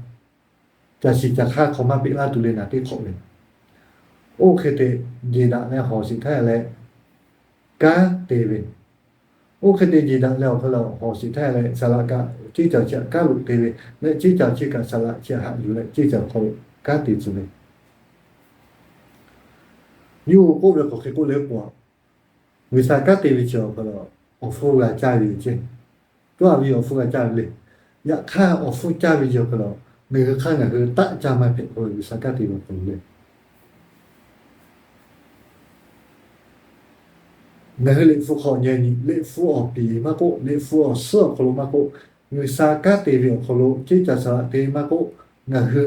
caˬ shiˍ caˬ hk'aˇ hk'awꞈ ma peꞈ laˇ tuˬ le naˍ teˇ hk'awꞈ ve. Oˇ hk'e te jeˬ daꞈ leh hawˬ shiˍ htaˇ leh kanˉ te ve. Oˇ hk'e te jeˬ daꞈ leh awˬ hk'aw lo hawˬ shiˍ htaˇ leh saˍ laꞈ kaꞈ ceˇ caˬ chi htaꞈ kanˉ loꞈ te ve leh, ceˇ caˬ chi kaꞈ saˍ laꞈ chi htaꞈ haꞈ yuˬ leh ceˇ caˬ hk'aw lo kanˉ te tcuh ve. Yawˇ hui k'oˆ ve hk'aˬ hk'e k'oˆ le k'o, G'uiˬsha kanˉ te ve chi awˬ hk'aw lo awˬ hpfuhˇ g'a caˇ ve ceˇ. Cawˇ a ve awˬ hpfuhˇ g'a caˇ ve le. Yaꞈ hk'aˇ awˬ hpfuhˇ caˇ ve chi awˬ hk'aw lo, ngaˬ hui hk'aˇ ngaˬ hui taˆ caˇ maˇ hpehꞈ k'oˆ ve G'uiˬsha kanˉ te ve awˬ hk'aw lo le. Ngaˬ hui liꞈ hpu hk'aw nyi nyi, liꞈ hpu awˬ piˍ maˇ k'oˆ, liꞈ hpu awˬ suhˉ awˬ hk'aw lo maˇ k'oˆ, G'uiˬsha kanˉ te ve awˬ hk'aw lo ceˇ caˬ saˍ laꞈ te maˇ k'oˆ, ngaˬ hui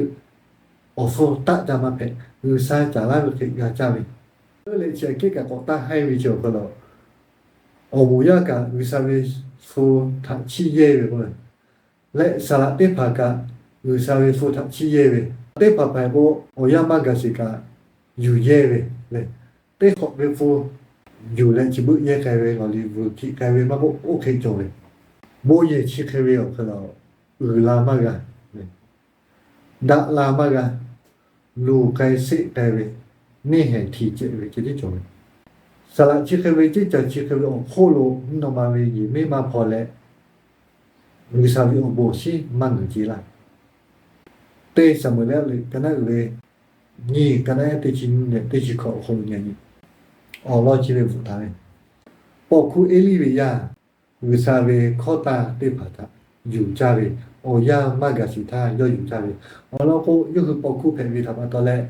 awˬ hpfuhˇ taˆ caˇ maˇ hpehꞈ. G'uiˬsha caˍ laˇ ve hk'e g'a caˇ ve. Leuˆ leh chi aꞈ kehˉ kaꞈ k'awꞈ taˇ haiˇ ve chi awˬ hk'aw lo, awˬ moˍ yaˇ kaꞈ G'uiˬsha ve hpu htaꞈ chiˇ yehˇ ve k'o, leh saˍ laꞈ teˇ hpaˍ kaꞈ G'uiˬsha ve hpu htaꞈ chiˇ yehˇ ve, teˇ hpaˍ hpaˍ k'o awˬ yanˇ maˇ gaˬ sheˍ kaꞈ yuˬ yehˇ ve le. Teˇ hk'awꞈ ve hpu yuˬ leh chi beuꞈ yehˇ k'ai ve, lawˬ liꞈ vuiˬ hkiˆ k'ai ve maˇ k'oˆ, oˇ hk'e cawˬ ve. Bon yehˬ chi hk'e ve awˬ hk'aw lo uiˍ la maˇ g'a, daꞈ la maˇ g'a, luˬ k'ai sheˆ k'ai ve, neˇ haiˬ htiꞈ cehˬ ve ceh tiˉ cawˬ ve. Saˍ laꞈ chi hk'e ve, ceˇ caˬ chi hk'e ve awˬ hk'oˆ lo mvuhˇ naw ma ve yehˬ miˉ maˇ hpaw leh, G'uiˬsha ve awˬ bon awˬ shinˉ maˇ ngeuˍ ce laˇ. Teˇ Saˍmo-eˍlaˆ liꞈ ka naˉ uiˍ ve nyiˇ, ka naˉ teˇ chi nyiˇ leh teˇ chi hkawꞈ awˬ hk'aw lo nyi nyi, awˬ lawn chi ve bvuhꞈ taˍ ve, paw hkuˇ Eˇliˇ ve yaˇ G'uiˬsha ve hkawˇ taˇ teˇ hpaˍ htaꞈ yuˬ caˇ ve, awˬ yanˇ maˇ gaˬ sheˍ htaˇ yawˇ yuˬ caˇ ve. Awˬ lawn k'o, yawˇ hui paw hkuˇ hpehꞈ ve htaꞈ pa taw leh,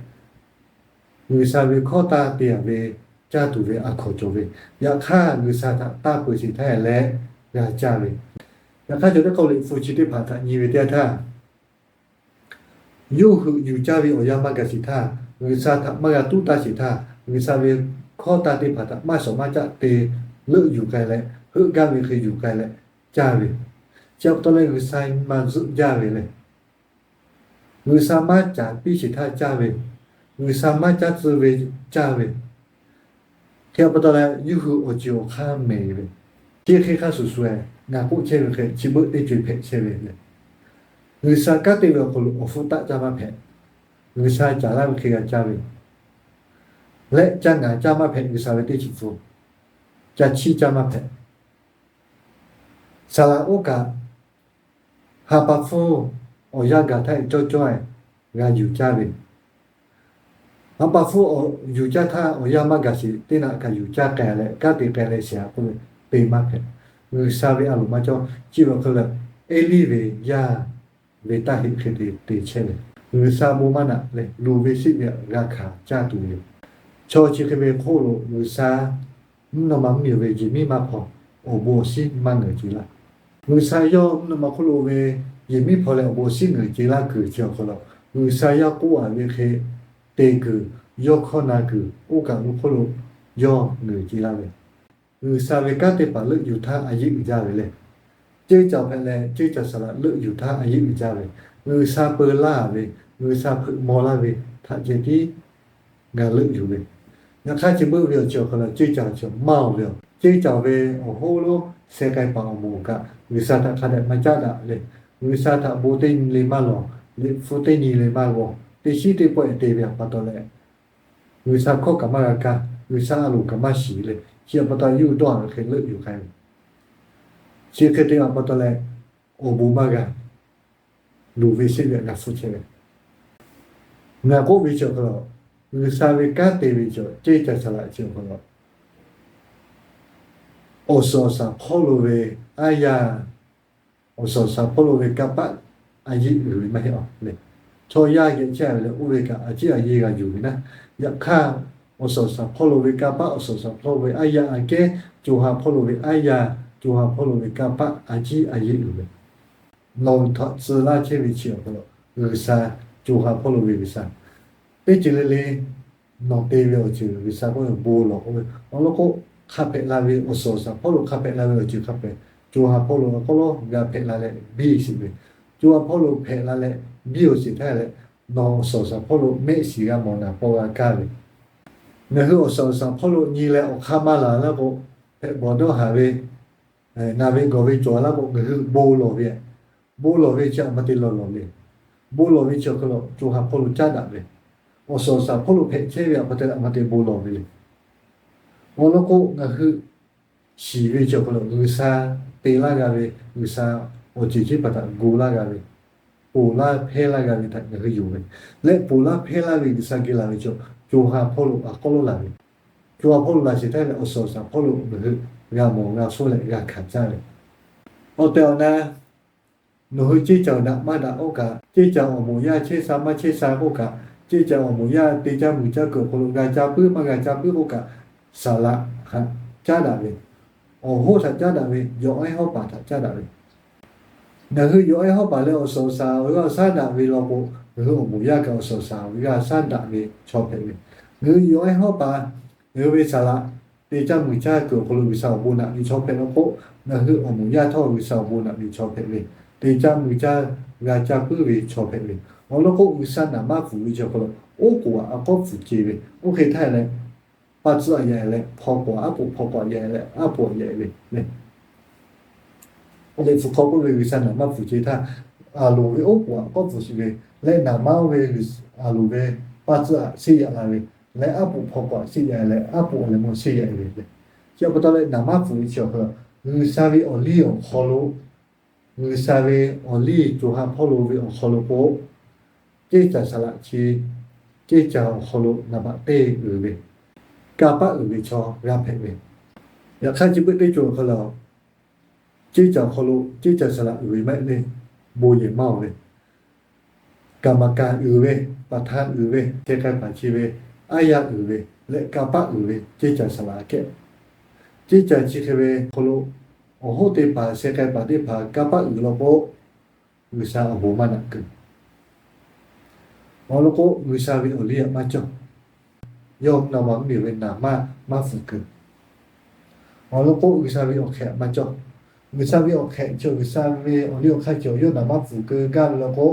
G'uiˬsha ve hkawˇ taˇ te a ve caˇ tuˬ ve a hkawnˍ cawˬ ve. Yaꞈ hk'aˇ, G'uiˬsha htaꞈ taˇ peuˬ sheˍ htaˇ leh g'a caˇ ve. Yaꞈ hk'aˇ, cawˬ teˇ hk'aˇ liꞈ hpu chi teˇ hpaˍ htaꞈ nyi ve teˇ yanˇ htaˇ, yawˇ hui yuˬ caˇ ve awˬ yanˇ maˇ gaˬ sheˍ htaˇ, G'uiˬsha htaꞈ maˇ g'a tuˉ taˇ sheˍ htaˇ, G'uiˬsha ve hkawˇ taˇ teˇ hpaˍ htaꞈ maˇ shawˍ maˇ caˆ te leuˆ yuˬ k'ai leh, heuˆ gaˇ ve hk'e yuˬ k'ai leh caˇ ve. Chi pa taw leh G'uiˬsha maˇ zuhˆ jaˇ ve le. G'uiˬsha maˇ caˍ piˇ sheˍ htaˇ caˇ ve, G'uiˬsha maˇ caˇ tcuh ve caˇ ve. Hk'e pa taw leh yawˇ hui awˬ ceuˬ awˬ hk'aˇ mehˍ ve, chi hk'e hk'a shuˍ shuˍ-eh ngaˬ k'oˆ chehˇ ve hk'e chi beuꞈ teˇ co-e hpehꞈ chehˇ ve le. G'uiˬsha kanˉ te ve awˬ hk'aw lo awˬ hpfuhˇ taˆ caˇ maˇ hpehꞈ. G'uiˬsha caˍ laˇ ve hk'e g'a caˇ ve, leh caˇ ngaˬ caˇ maˇ hpehꞈ. G'uiˬsha ve teˇ chi hpfuhˇ ca chiˇ caˇ maˇ hpehꞈ. Saˍ laꞈ oˇ kaꞈ ha pa hpfuhˇ awˬ yanˇ gaˬ htaˇ cawˇ cawˇ-e g'a yuˬ caˇ ve, ha pa hpfuhˇ yuˬ caˇ htaˇ awˬ yanˇ maˇ gaˬ sheˍ teˇ naꞈ kaꞈ yuˬ caˇ k'ai leh kanˉ te k'ai leh shehˍ htaꞈ k'oˆ ve, te maˇ hpehꞈ. G'uiˬsha ve a loˍ maˇ cawˇ. Chi ve awˬ hk'aw lo Eˇliˇ ve yaˇ ve taˇ heˆ hk'e te te chehˇ ve, G'uiˬsha bon maˇ naꞈ leh luˬ ve sheˆ ve g'a hkanˍ caˇ tuˬ ve yoˬ. Chaw chi hk'e ve hk'oˆ lo G'uiˬsha mvuhˇ naw ma mvuhˇmiˬ ve yehˬ miˉ maˇ hpaw, awˬ bon awˬ shinˉ maˇ ngeuˍ ce laˇ. G'uiˬsha yawˇ mvuhˇ naw ma hk'oˆ lo ve yehˬ miˉ hpaw leh awˬ bon awˬ shinˉ ngeuˍ ce laˇ kuiˬ chi awˬ hk'aw lo, G'uiˬsha yaˇ k'oˆ a ve hk'e te kuiˬ, yawˇ hkawˇ na kuiˬ oˇ kaˬ lo hk'oˆ lo yawˇ ngeuˍ ce laˇ ve, G'uiˬsha ve kanˉ teˇ hpaˍ leuˆ yuˬ htaˇ a yeˆ uiˍ jaˇ ve le. Ceˇ caˬ hpehꞈ leh ceˇ caˬ saˍ laꞈ leuˆ yuˬ htaˇ a yeˆ uiˍ jaˇ ve, G'uiˬsha peu laˇ ve, G'uiˬsha hpeuꞈ maw laˇ ve htaꞈ ceh tiˉ g'a leuˆ yuˬ ve. Yaꞈ hk'aˇ, chi beuꞈ ve awˬ ceuˬ awˬ hk'aw lo ceˇ caˬ chi maˇ oˬ ve yoˬ. Ceˇ caˬ ve awˬ hoˉ lonˉ sheh k'ai paˍ awˬ moˍ kaꞈ G'uiˬsha htaꞈ hk'a dehꞈ maˇ caˉ daꞈ leh, G'uiˬsha htaꞈ bon teˇ nyi le maˇ lawˬ, liꞈ hpu teˇ nyi le maˇ g'aw, teˇ shiˉ teˇ pawehˇ te ve pa taw leh, G'uiˬsha hkawˇ kaꞈ maˇ g'a kaˇ, G'uiˬsha a loˍ kaꞈ maˇ shiˍ leh, chi pa taw yawˇ hui dawˇ a ve hk'e leuˆ yuˬ k'ai ve. Chi hk'e te a pa taw leh, awˬ bon maˇ g'a, luˬ ve sheˆ ve g'a hpfuhˇ chehˇ ve. Ngaˬ k'oˆ ve chi awˬ hk'aw lo, G'uiˬsha ve kanˉ te ve chi ceˇ caˬ saˍ laꞈ chi awˬ hk'aw lo, awˬ suhˍ awˬ shaˍ hpawˇ lo ve aˉ yaˇ, awˬ suhˍ awˬ shaˍ hpawˇ lo ve kanˇ paˆ a yeˆ uiˍ ve maˇ heˆ a le. Chaw yaˇ geh chehˇ ve leh oˇ ve kaꞈ a ciˉ a yeˇ g'a yuˬ ve naˉ. Yaꞈ hk'aˇ, awˬ suhˍ awˬ shaˍ hpawˇ lo ve kanˇ paˆ, awˬ suhˍ awˬ shaˍ hpawˇ lo ve aˉ yaˇ aꞈ kehˉ, co ha hpawˇ lo ve aˉ yaˇ, co ha hpawˇ lo ve kanˇ paˆ a ciˉ a yeˇ uiˍ ve, nawˬ hui htaꞈ tcuh laˇ chehˇ ve chi awˬ hk'aw lo, G'uiˬsha, co ha hpawˇ lo ve G'uiˬsha, teˇ ceuˬ le le nawˬ te ve awˬ ceuˬ G'uiˬsha k'oˆ ve bon lawˬ k'oˆ ve awˬ lawn k'o, hk'a hpehꞈ la ve awˬ suhˍ awˬ shaˍ hpawˇ lo hk'a hpehꞈ la ve awˬ ceuˬ hk'a hpehꞈ, co ha hpawˇ lo a k'aw lawˉ g'a hpehꞈ la leh biˇ sheˍ ve. Co ha hpawˇ lo hpehꞈ la leh biˇ awˬ sheˍ htaˇ leh, nawˬ awˬ suhˍ awˬ shaˍ hpawˇ lo mehˆ shiˍ g'a mawˬ naˍ paw g'a kaˇ ve. Ngaˬ hui awˬ suhˍ awˬ shaˍ hpawˇ lo nyi leh awˬ hk'aˇ maˇ laˬ laˇ k'o, hpehꞈ bawˬ dawˇ haˍ ve, naˬ ve gawˬ ve cawˬ laˇ k'o, ngaˬ hui bon lawˬ ve, bon lawˬ ve chi a ma te lawˬ lawˬ le. Bon lawˬ ve chi awˬ hk'aw lo co ha hpawˇ lo caˉ daꞈ ve, awˬ suhˍ awˬ shaˍ hpawˇ lo hpehꞈ chehˇ ve a pa taw a ma te bon lawˬ ve le. Awˬ lawn k'o, ngaˬ hui shiˍ ve chi awˬ hk'aw lo G'uiˬsha te laˇ g'a ve, G'uiˬsha awˬ ceuˬ chi hpaˍ htaꞈ gu laˇ g'a ve, ponˬ laˇ hpehˇ laˇ g'a ve htaꞈ ngaˬ hui yonˍ ve, leh ponˬ laˇ hpehˇ laˇ ve G'uiˬsha geh laˬ ve chi, co ha hpawˇ lo a k'aw lawˉ laˬ ve, co ha hpawˇ lo laˬ sheˍ htaˇ leh awˬ suhˍ awˬ shaˍ hpawˇ lo ngaˬ hui g'a mawˬ g'a hpfuhˇ leh g'a hkanˍ caˇ ve. Awˬ tehˬ awˬ na nawˬ hui ceˇ caˬ daꞈ maˇ daꞈ k'oˆ kaꞈ, ceˇ caˬ awˬ moˍ yaˇ chehˇ sha maˇ chehˇ sha k'oˆ kaꞈ, ceˇ caˬ awˬ moˍ yaˇ te caˇ muiˬ caˇ kuiˬ awˬ hk'aw lo g'a caˇ puiˉ maˇ g'a caˇ puiˉ k'oˆ kaꞈ, saˍ laꞈ htaꞈ caˉ daꞈ ve, awˬ hoˉ htaꞈ caˉ daꞈ ve, yawˬ ehˉ hawˉ paˍ htaꞈ caˉ daꞈ ve. Ngaˬ hui yawˬ ehˉ hawˉ paˍ leh awˬ suhˍ awˬ shaˍ awˬ g'aˇ awˬ shaˉ daꞈ ve law k'o, ngaˬ hui awˬ moˍ yaˇ kaꞈ awˬ suhˍ awˬ shaˍ awˬ g'aˇ shaˉ daꞈ ve chaw hpehꞈ ve. Ngaˬ hui yawˬ ehˉ hawˉ paˍ, ngaˬ hui ve saˍ laꞈ te caˇ muiˬ caˇ kuiˬ awˬ hk'aw lo G'uiˬsha awˬ bon naꞈ ve chaw hpehꞈ law k'o, ngaˬ hui awˬ moˍ yaˇ htawˇ G'uiˬsha awˬ bon naꞈ ve chaw hpehꞈ ve, te caˇ muiˬ caˇ g'a caˇ puiˉ ve chaw hpehꞈ ve. Awˬ lawn k'o, G'uiˬsha naˍ maˇ pfuhˍ ve chi awˬ hk'aw lo, oˉ k'oˍ aꞈ a k'awˉ pfuhˍ ce ve, oˇ hk'e htaˇ leh, paˇ tcuhˉ aꞈ yaꞈ leh hpaw k'oˍ aˉ poꞈ, hpaw k'oˍ aꞈ yaꞈ leh aˉ poꞈ aꞈ yaꞈ ve le. Liꞈ hpu hk'aw k'oˆ ve, G'uiˬsha naˍ maˇ pfuhˍ ce htaˇ, aˬ loˍ ve oˉ k'oˍ aꞈ k'awˉ pfuhˍ ce ve, leh naˍ maˇ oˇ ve aˬ loˍ ve paˇ tcuhˉ aꞈ sheˆ yaꞈ la ve, leh aˉ poꞈ hpaw k'oˍ aꞈ sheˆ yaꞈ leh aˉ poꞈ awˬ leh mawˇ sheˆ yaꞈ ve le. Chi pa taw leh naˍ maˇ pfuhˍ ve chi awˬ hk'aw lo, G'uiˬsha ve awˬ liˇ awˬ hk'aw lo, G'uiˬsha ve awˬ liˇ co ha hpawˇ lo ve awˬ hk'aw lo k'o, ceˇ caˬ saˍ laꞈ chi, ceˇ caˬ awˬ hk'aw lo naˍ baꞈ teˇ uiˍ ve, kanˇ paˆ uiˍ ve chaw g'a hpehꞈ ve. Yaꞈ hk'aˇ chi beuꞈ teˇ cawˬ awˬ hk'aw lo, ceˇ caˬ awˬ hk'aw lo ceˇ caˬ saˍ laꞈ uiˍ ve maˇ heˆ le, bon yehˬ maˇ oˬ ve, กรรมการ uiˍ ve, ประธาน uiˍ ve, sheh k'ai paˍ chi ve, aˉ yaˇ uiˍ ve, leh kanˇ paˆ uiˍ ve ceˇ caˬ saˍ laꞈ aꞈ kehˉ, ceˇ caˬ chi hk'e ve hk'aw lo awˬ hoˉ teˇ hpaˍ sheh k'ai paˍ teˇ hpaˍ kanˇ paˆ uiˍ law k'o, G'uiˬsha awˬ bon maˇ naꞈ kuiˬ. Awˬ lawn k'o, G'uiˬsha ve awˬ liˇ aꞈ maˇ cawˇ. Yawˇ mvuhˇ naw ma mvuhˇmiˬ ve naˍ maˇ maˇ pfuhˍ kuiˬ. Awˬ lawn k'o, G'uiˬsha ve awˬ hk'ehꞈ maˇ cawˇ. G'uiˬsha ve awˬ hk'ehꞈ chi, G'uiˬsha ve awˬ liˇ awˬ hk'aˇ chi yawˇ naˍ maˇ pfuhˍ keu gaˇ ve law k'o,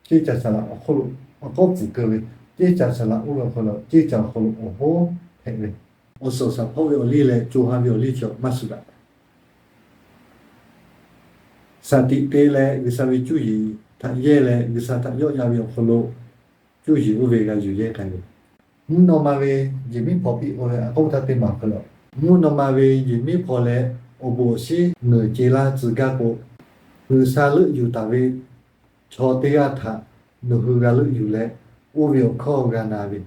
ceˇ caˬ saˍ laꞈ awˬ hk'oˆ lo awˬ k'awˉ pfuhˍ keu ve, ceˇ caˬ saˍ laꞈ oˇ ve awˬ hk'aw lo ceˇ caˬ awˬ hk'aw lo awˬ hoˉ hpehꞈ ve, awˬ suhˍ awˬ shaˍ hpawˇ ve awˬ liˇ leh co ha ve awˬ liˇ chi maˇ suh daꞈ. Saˍ tiꞈ te leh G'uiˬsha ve cuˇ yiˍ htaꞈ yehˇ leh G'uiˬsha htaꞈ yawˆ yan ve awˬ hk'aw lo, cuˇ yiˍ oˇ ve g'a yuˬ yehˇ k'ai ve. Mvuhˇ naw ma ve yehˬ miˉ hpaw piˇ k'oˆ ve a k'oˆ htaˇ teˇ maˬ awˬ hk'aw lo, mvuhˇ naw ma ve yehˬ miˉ hpaw leh awˬ bon awˬ shinˉ ngeuˍ ce laˇ tcuh gaˇ k'o, G'uiˬsha leuˆ yuˬ taˍ ve chaw teˇ g'aˇ htaꞈ nawˬ hui g'a leuˆ yuˬ leh, oˇ ve awˬ hkawˇ g'a na ve,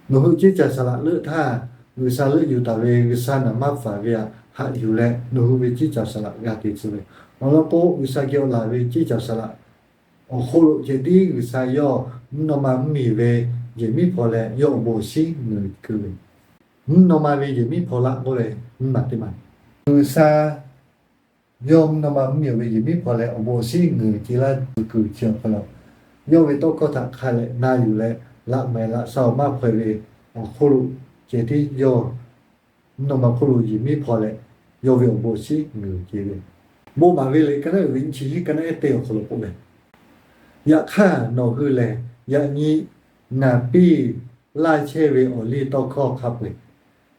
nawˬ hui ceˇ caˬ saˍ laꞈ leuˆ htaˇ, G'uiˬsha leuˆ yuˬ taˍ ve G'uiˬsha naˍ maˇ pfuhˍ ve aꞈ haꞈ yuˬ leh nawˬ hui ve ceˇ caˬ saˍ laꞈ g'a te tcuh ve. Awˬ lawn k'o, G'uiˬsha geh awˬ laˬ ve ceˇ caˬ saˍ laꞈ awˬ hk'oˆ lo ceh tiˉ G'uiˬsha yawˇ mvuhˇ naw ma mvuhˇmiˬ ve yehˬ miˉ hpaw leh yawˇ awˬ bon awˬ shinˉ ngeuˍ keu ve, mvuhˇ naw ma ve yehˬ miˉ hpaw laˇ k'oˆ ve mvuhˇ naw teˇ maˬ, G'uiˬsha yawˇ mvuhˇ naw ma mvuhˇmiˬ ve yehˬ miˉ hpaw leh awˬ bon awˬ shinˉ ngeuˍ ce laˇ tcuh kuiˬ chi awˬ hk'aw lo, yawˇ ve tawˇ hkawˇ htaꞈ hk'a leh na yuˬ leh, laꞈ mehˍ laꞈ sha awˬ maˇ hpaw e ve awˬ hk'oˆ lo ceh tiˉ yawˇ mvuhˇ naw ma hk'oˆ lo yehˬ miˉ hpaw leh, yawˇ ve awˬ bon awˬ shinˉ ngeuˍ ce ve. Bon maˍ ve liꞈ ka naˉ uiˍ ve nyiˇ chi hiˉ ka naˉ ehˉ teˇ awˬ hk'aw lo k'oˆ ve, Yaꞈ hk'aˇ nawˬ hui lehˬ, yaꞈ nyi naˍ piˇ laˇ chehˇ ve awˬ liˇ tawˇ hkawˇ hk'a peu-eˬ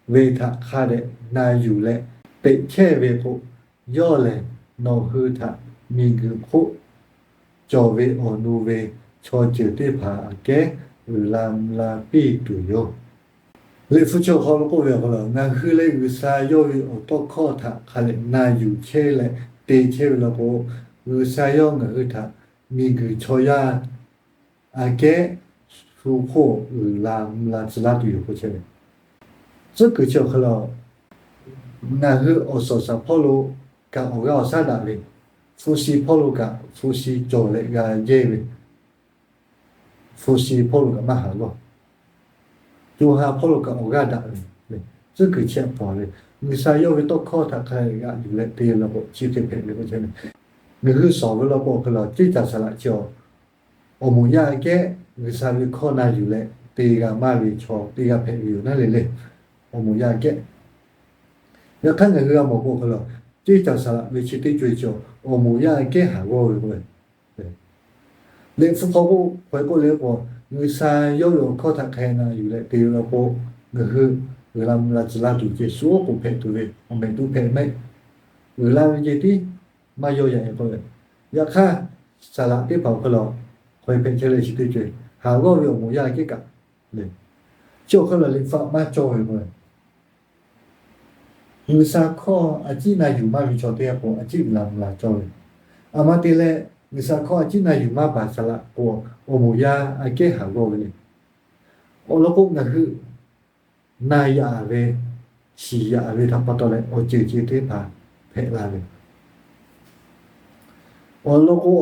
ve htaꞈ hk'a dehꞈ na yuˬ leh teꞈ chehˇ ve k'o, yawˇ lehˬ nawˬ hui htaꞈ miˬguiˬ hk'oˆ cawˬ ve awˬ nu ve chaw ceuˬ teˇ hpaˍ aꞈ kehˉ uiˍ la mvuh la piˇ tuˬ yoˬ. Liꞈ hpu chi awˬ hk'aw lo k'oˆ ve awˬ hk'aw lo, ngaˬ hui leh G'uiˬsha yawˇ ve awˬ tawˇ hkawˇ htaꞈ hk'a leh na yuˬ chehˇ leh te chehˇ ve law k'o, G'uiˬsha yawˇ ngaˬ hui htaꞈ miˬguiˬ chaw yaˇ aꞈ kehˉ shu hk'oˆ uiˍ la mvuh la tcuh laˇ tuˬ yoˬ k'oˆ chehˇ ve. Tcuhˉ kuiˬ chi awˬ hk'aw lo, ngaˬ hui awˬ suhˍ awˬ shaˍ hpawˇ lo kaꞈ awˬ g'aˇ awˬ shaˉ daꞈ ve, hpu shi hpawˇ lo kaꞈ hpu shi cawˬ leh g'a jehˇ ve, hpu shi hpawˇ lo kaꞈ maˇ haˍ lawˇ. Co ha hpawˇ lo kaꞈ awˬ g'aˇ daꞈ ve, tcuhˉ kuiˬ chi aꞈ paw ve, G'uiˬsha yawˇ ve tawˇ hkawˇ htaꞈ hk'a g'aꞈ yuˬ leh te law k'o chi hk'e hpehꞈ ve k'oˆ chehˇ ve. Ngaˬ hui shawˍ ve law k'o awˬ hk'aw lo ceˇ caˬ saˍ laꞈ chi awˬ, awˬ moˍ yaˇ aꞈ kehˉ G'uiˬsha ve hkawˇ na yuˬ leh te g'a maˇ ve chaw teˇ g'aˇ hpehꞈ ve yoˬ naˉ le le. awˬ moˍ yaˇ kehˉ. Yaꞈ hk'aˇ ngaˬ hui g'a mawˬ k'o hk'e lawˬ, ceˇ caˬ saˍ laꞈ ve chi teˇ co-e chi awˬ moˍ yaˇ kehˉ haˍ g'awˇ ve k'o, Liꞈ hpu hk'aw k'oˆ hk'e k'oˆ le k'o, G'uiˬsha yawˇ ve awˬ hkawˇ htaꞈ hk'e na yuˬ leh te ve law k'o, ngaˬ hui uiˍ la mvuh la tcuh laˇ tuˬ ceh shu oˉ k'oˍ hpehꞈ tuˬ ve awˬ mehˍ tuˉ hpehꞈ mehˆ, uiˍ la ve ceh tiˉ maˇ yawˇ yaꞈ e k'oˆ ve. Yaꞈ hk'aˇ, saˍ laꞈ teˇ hpaˍ awˬ hk'e lawˬ, hk'aw e hpehꞈ chehˇ leh chi teˇ co-e haˍ g'awˇ ve awˬ moˍ yaˇ kehˉ kaꞈ le. Chi awˬ hk'e lawˬ Liꞈ hpu maˇ cawˇ ve k'o, G'uiˬsha hkawˇ a ciˉ na yuˬ maˇ ve chaw teˇ g'aˇ k'o, a ciˉ uiˍ la mvuh la cawˇ ve. Aˬ ma te leh G'uiˬsha hkawˇ a ciˉ na yuˬ maˇ baˬ saˍ laꞈ k'o, awˬ moˍ yaˇ aꞈ kehˉ haˍ g'awˇ ve le. Awˬ lawn k'o, ngaˬ hui na yaꞈ ve, shiˍ yaꞈ ve htaꞈ pa taw leh awˬ ceuˬ ceh teˇ hpaˍ hpehꞈ la ve. Awˬ lawn k'o,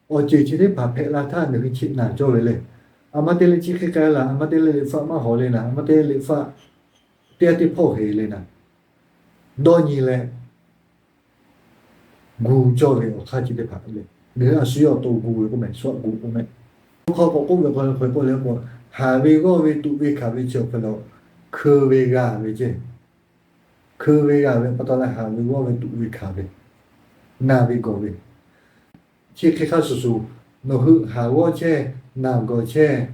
awˬ ceuˬ chi teˇ hpaˍ hpehꞈ la htaˇ ngaˬ hui cheꞈ naˬ cawˇ ve le. Aˬ ma te leh chi hk'e k'ai laˬ, aˬ ma te leh Liꞈ hpu maˇ hawˍ le naˍ, aˬ ma te leh Liꞈ hpu teˇ g'aˇ teˇ hpawˇ heˍ le naˍ, dawˇ nyi leh gu cawˇ ve awˬ hk'aˇ chi teˇ hpaˍ le. Ngaˬ hui a shu yawˇ awˬ to gu ve k'oˆ mehˍ, shu aꞈ gu k'oˆ mehˍ. Hk'aw k'awꞈ k'oˆ ve hk'aw hk'e k'oˆ le k'o, haˍ ve g'awˇ ve tuꞈ ve hkanˍ ve chi awˬ hk'e lawˬ, hkeu ve g'a ve ceh, hkeu ve g'a ve pa taw leh haˍ ve g'awˇ ve tuꞈ ve hkanˍ ve, na ve gawˬ ve, chi hk'e hk'a shuˍ shuˍ, nawˬ hui haˍ g'awˇ chehˇ, naˬ gawˬ chehˇ,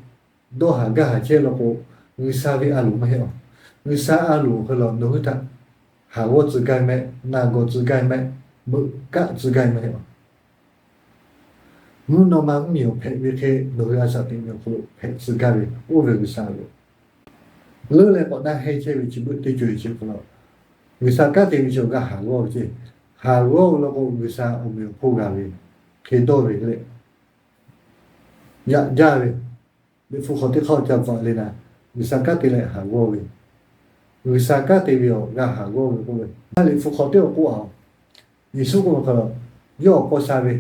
dawˇ haˍ gaˇ haˍ chehˇ law k'o, G'uiˬsha ve a loˍ maˇ heˆ a. G'uiˬsha a loˍ hk'e lawˬ nawˬ hui htaꞈ haˍ g'awˇ tcuh gaˇ mehˆ, naˬ gawˬ tcuh gaˇ mehˆ, meuꞈ kaˆ tcuh gaˇ maˇ heˆ a. Mvuhˇ naw ma mvuhˇmiˬ awˬ hpehꞈ ve hk'e nawˬ hui a shaꞈ teꞈ ve awˬ hk'aw lo hpehꞈ tcuh gaˇ ve, oˇ ve G'uiˬsha a loˍ. Leuˉ leh k'awꞈ naˆ heˇ chehˇ ve chi beuꞈ teˇ co-e chi hk'e lawˬ, G'uiˬsha kanˉ te ve chi awˬ g'aˇ haˍ g'awˇ ve ceh, haˍ g'awˇ ve law k'o G'uiˬsha awˬ meꞈ awˬ hponˇ g'a ve, hk'e dawˇ ve le, yaꞈ jaˇ ve, Liꞈ hpu hk'aw teˇ hk'aˇ ca bvuhꞈ le naˍ, G'uiˬsha kanˉ te leh haˍ g'awˇ ve, G'uiˬsha kanˉ te ve awˬ g'aˇ haˍ g'awˇ ve k'oˆ ve, Liꞈ hpu hk'aw teˇ awˬ k'oˆ a, Yeˍsuˆ k'oˆ ve hk'e lawˬ, yawˇ awˬ paw sha ve,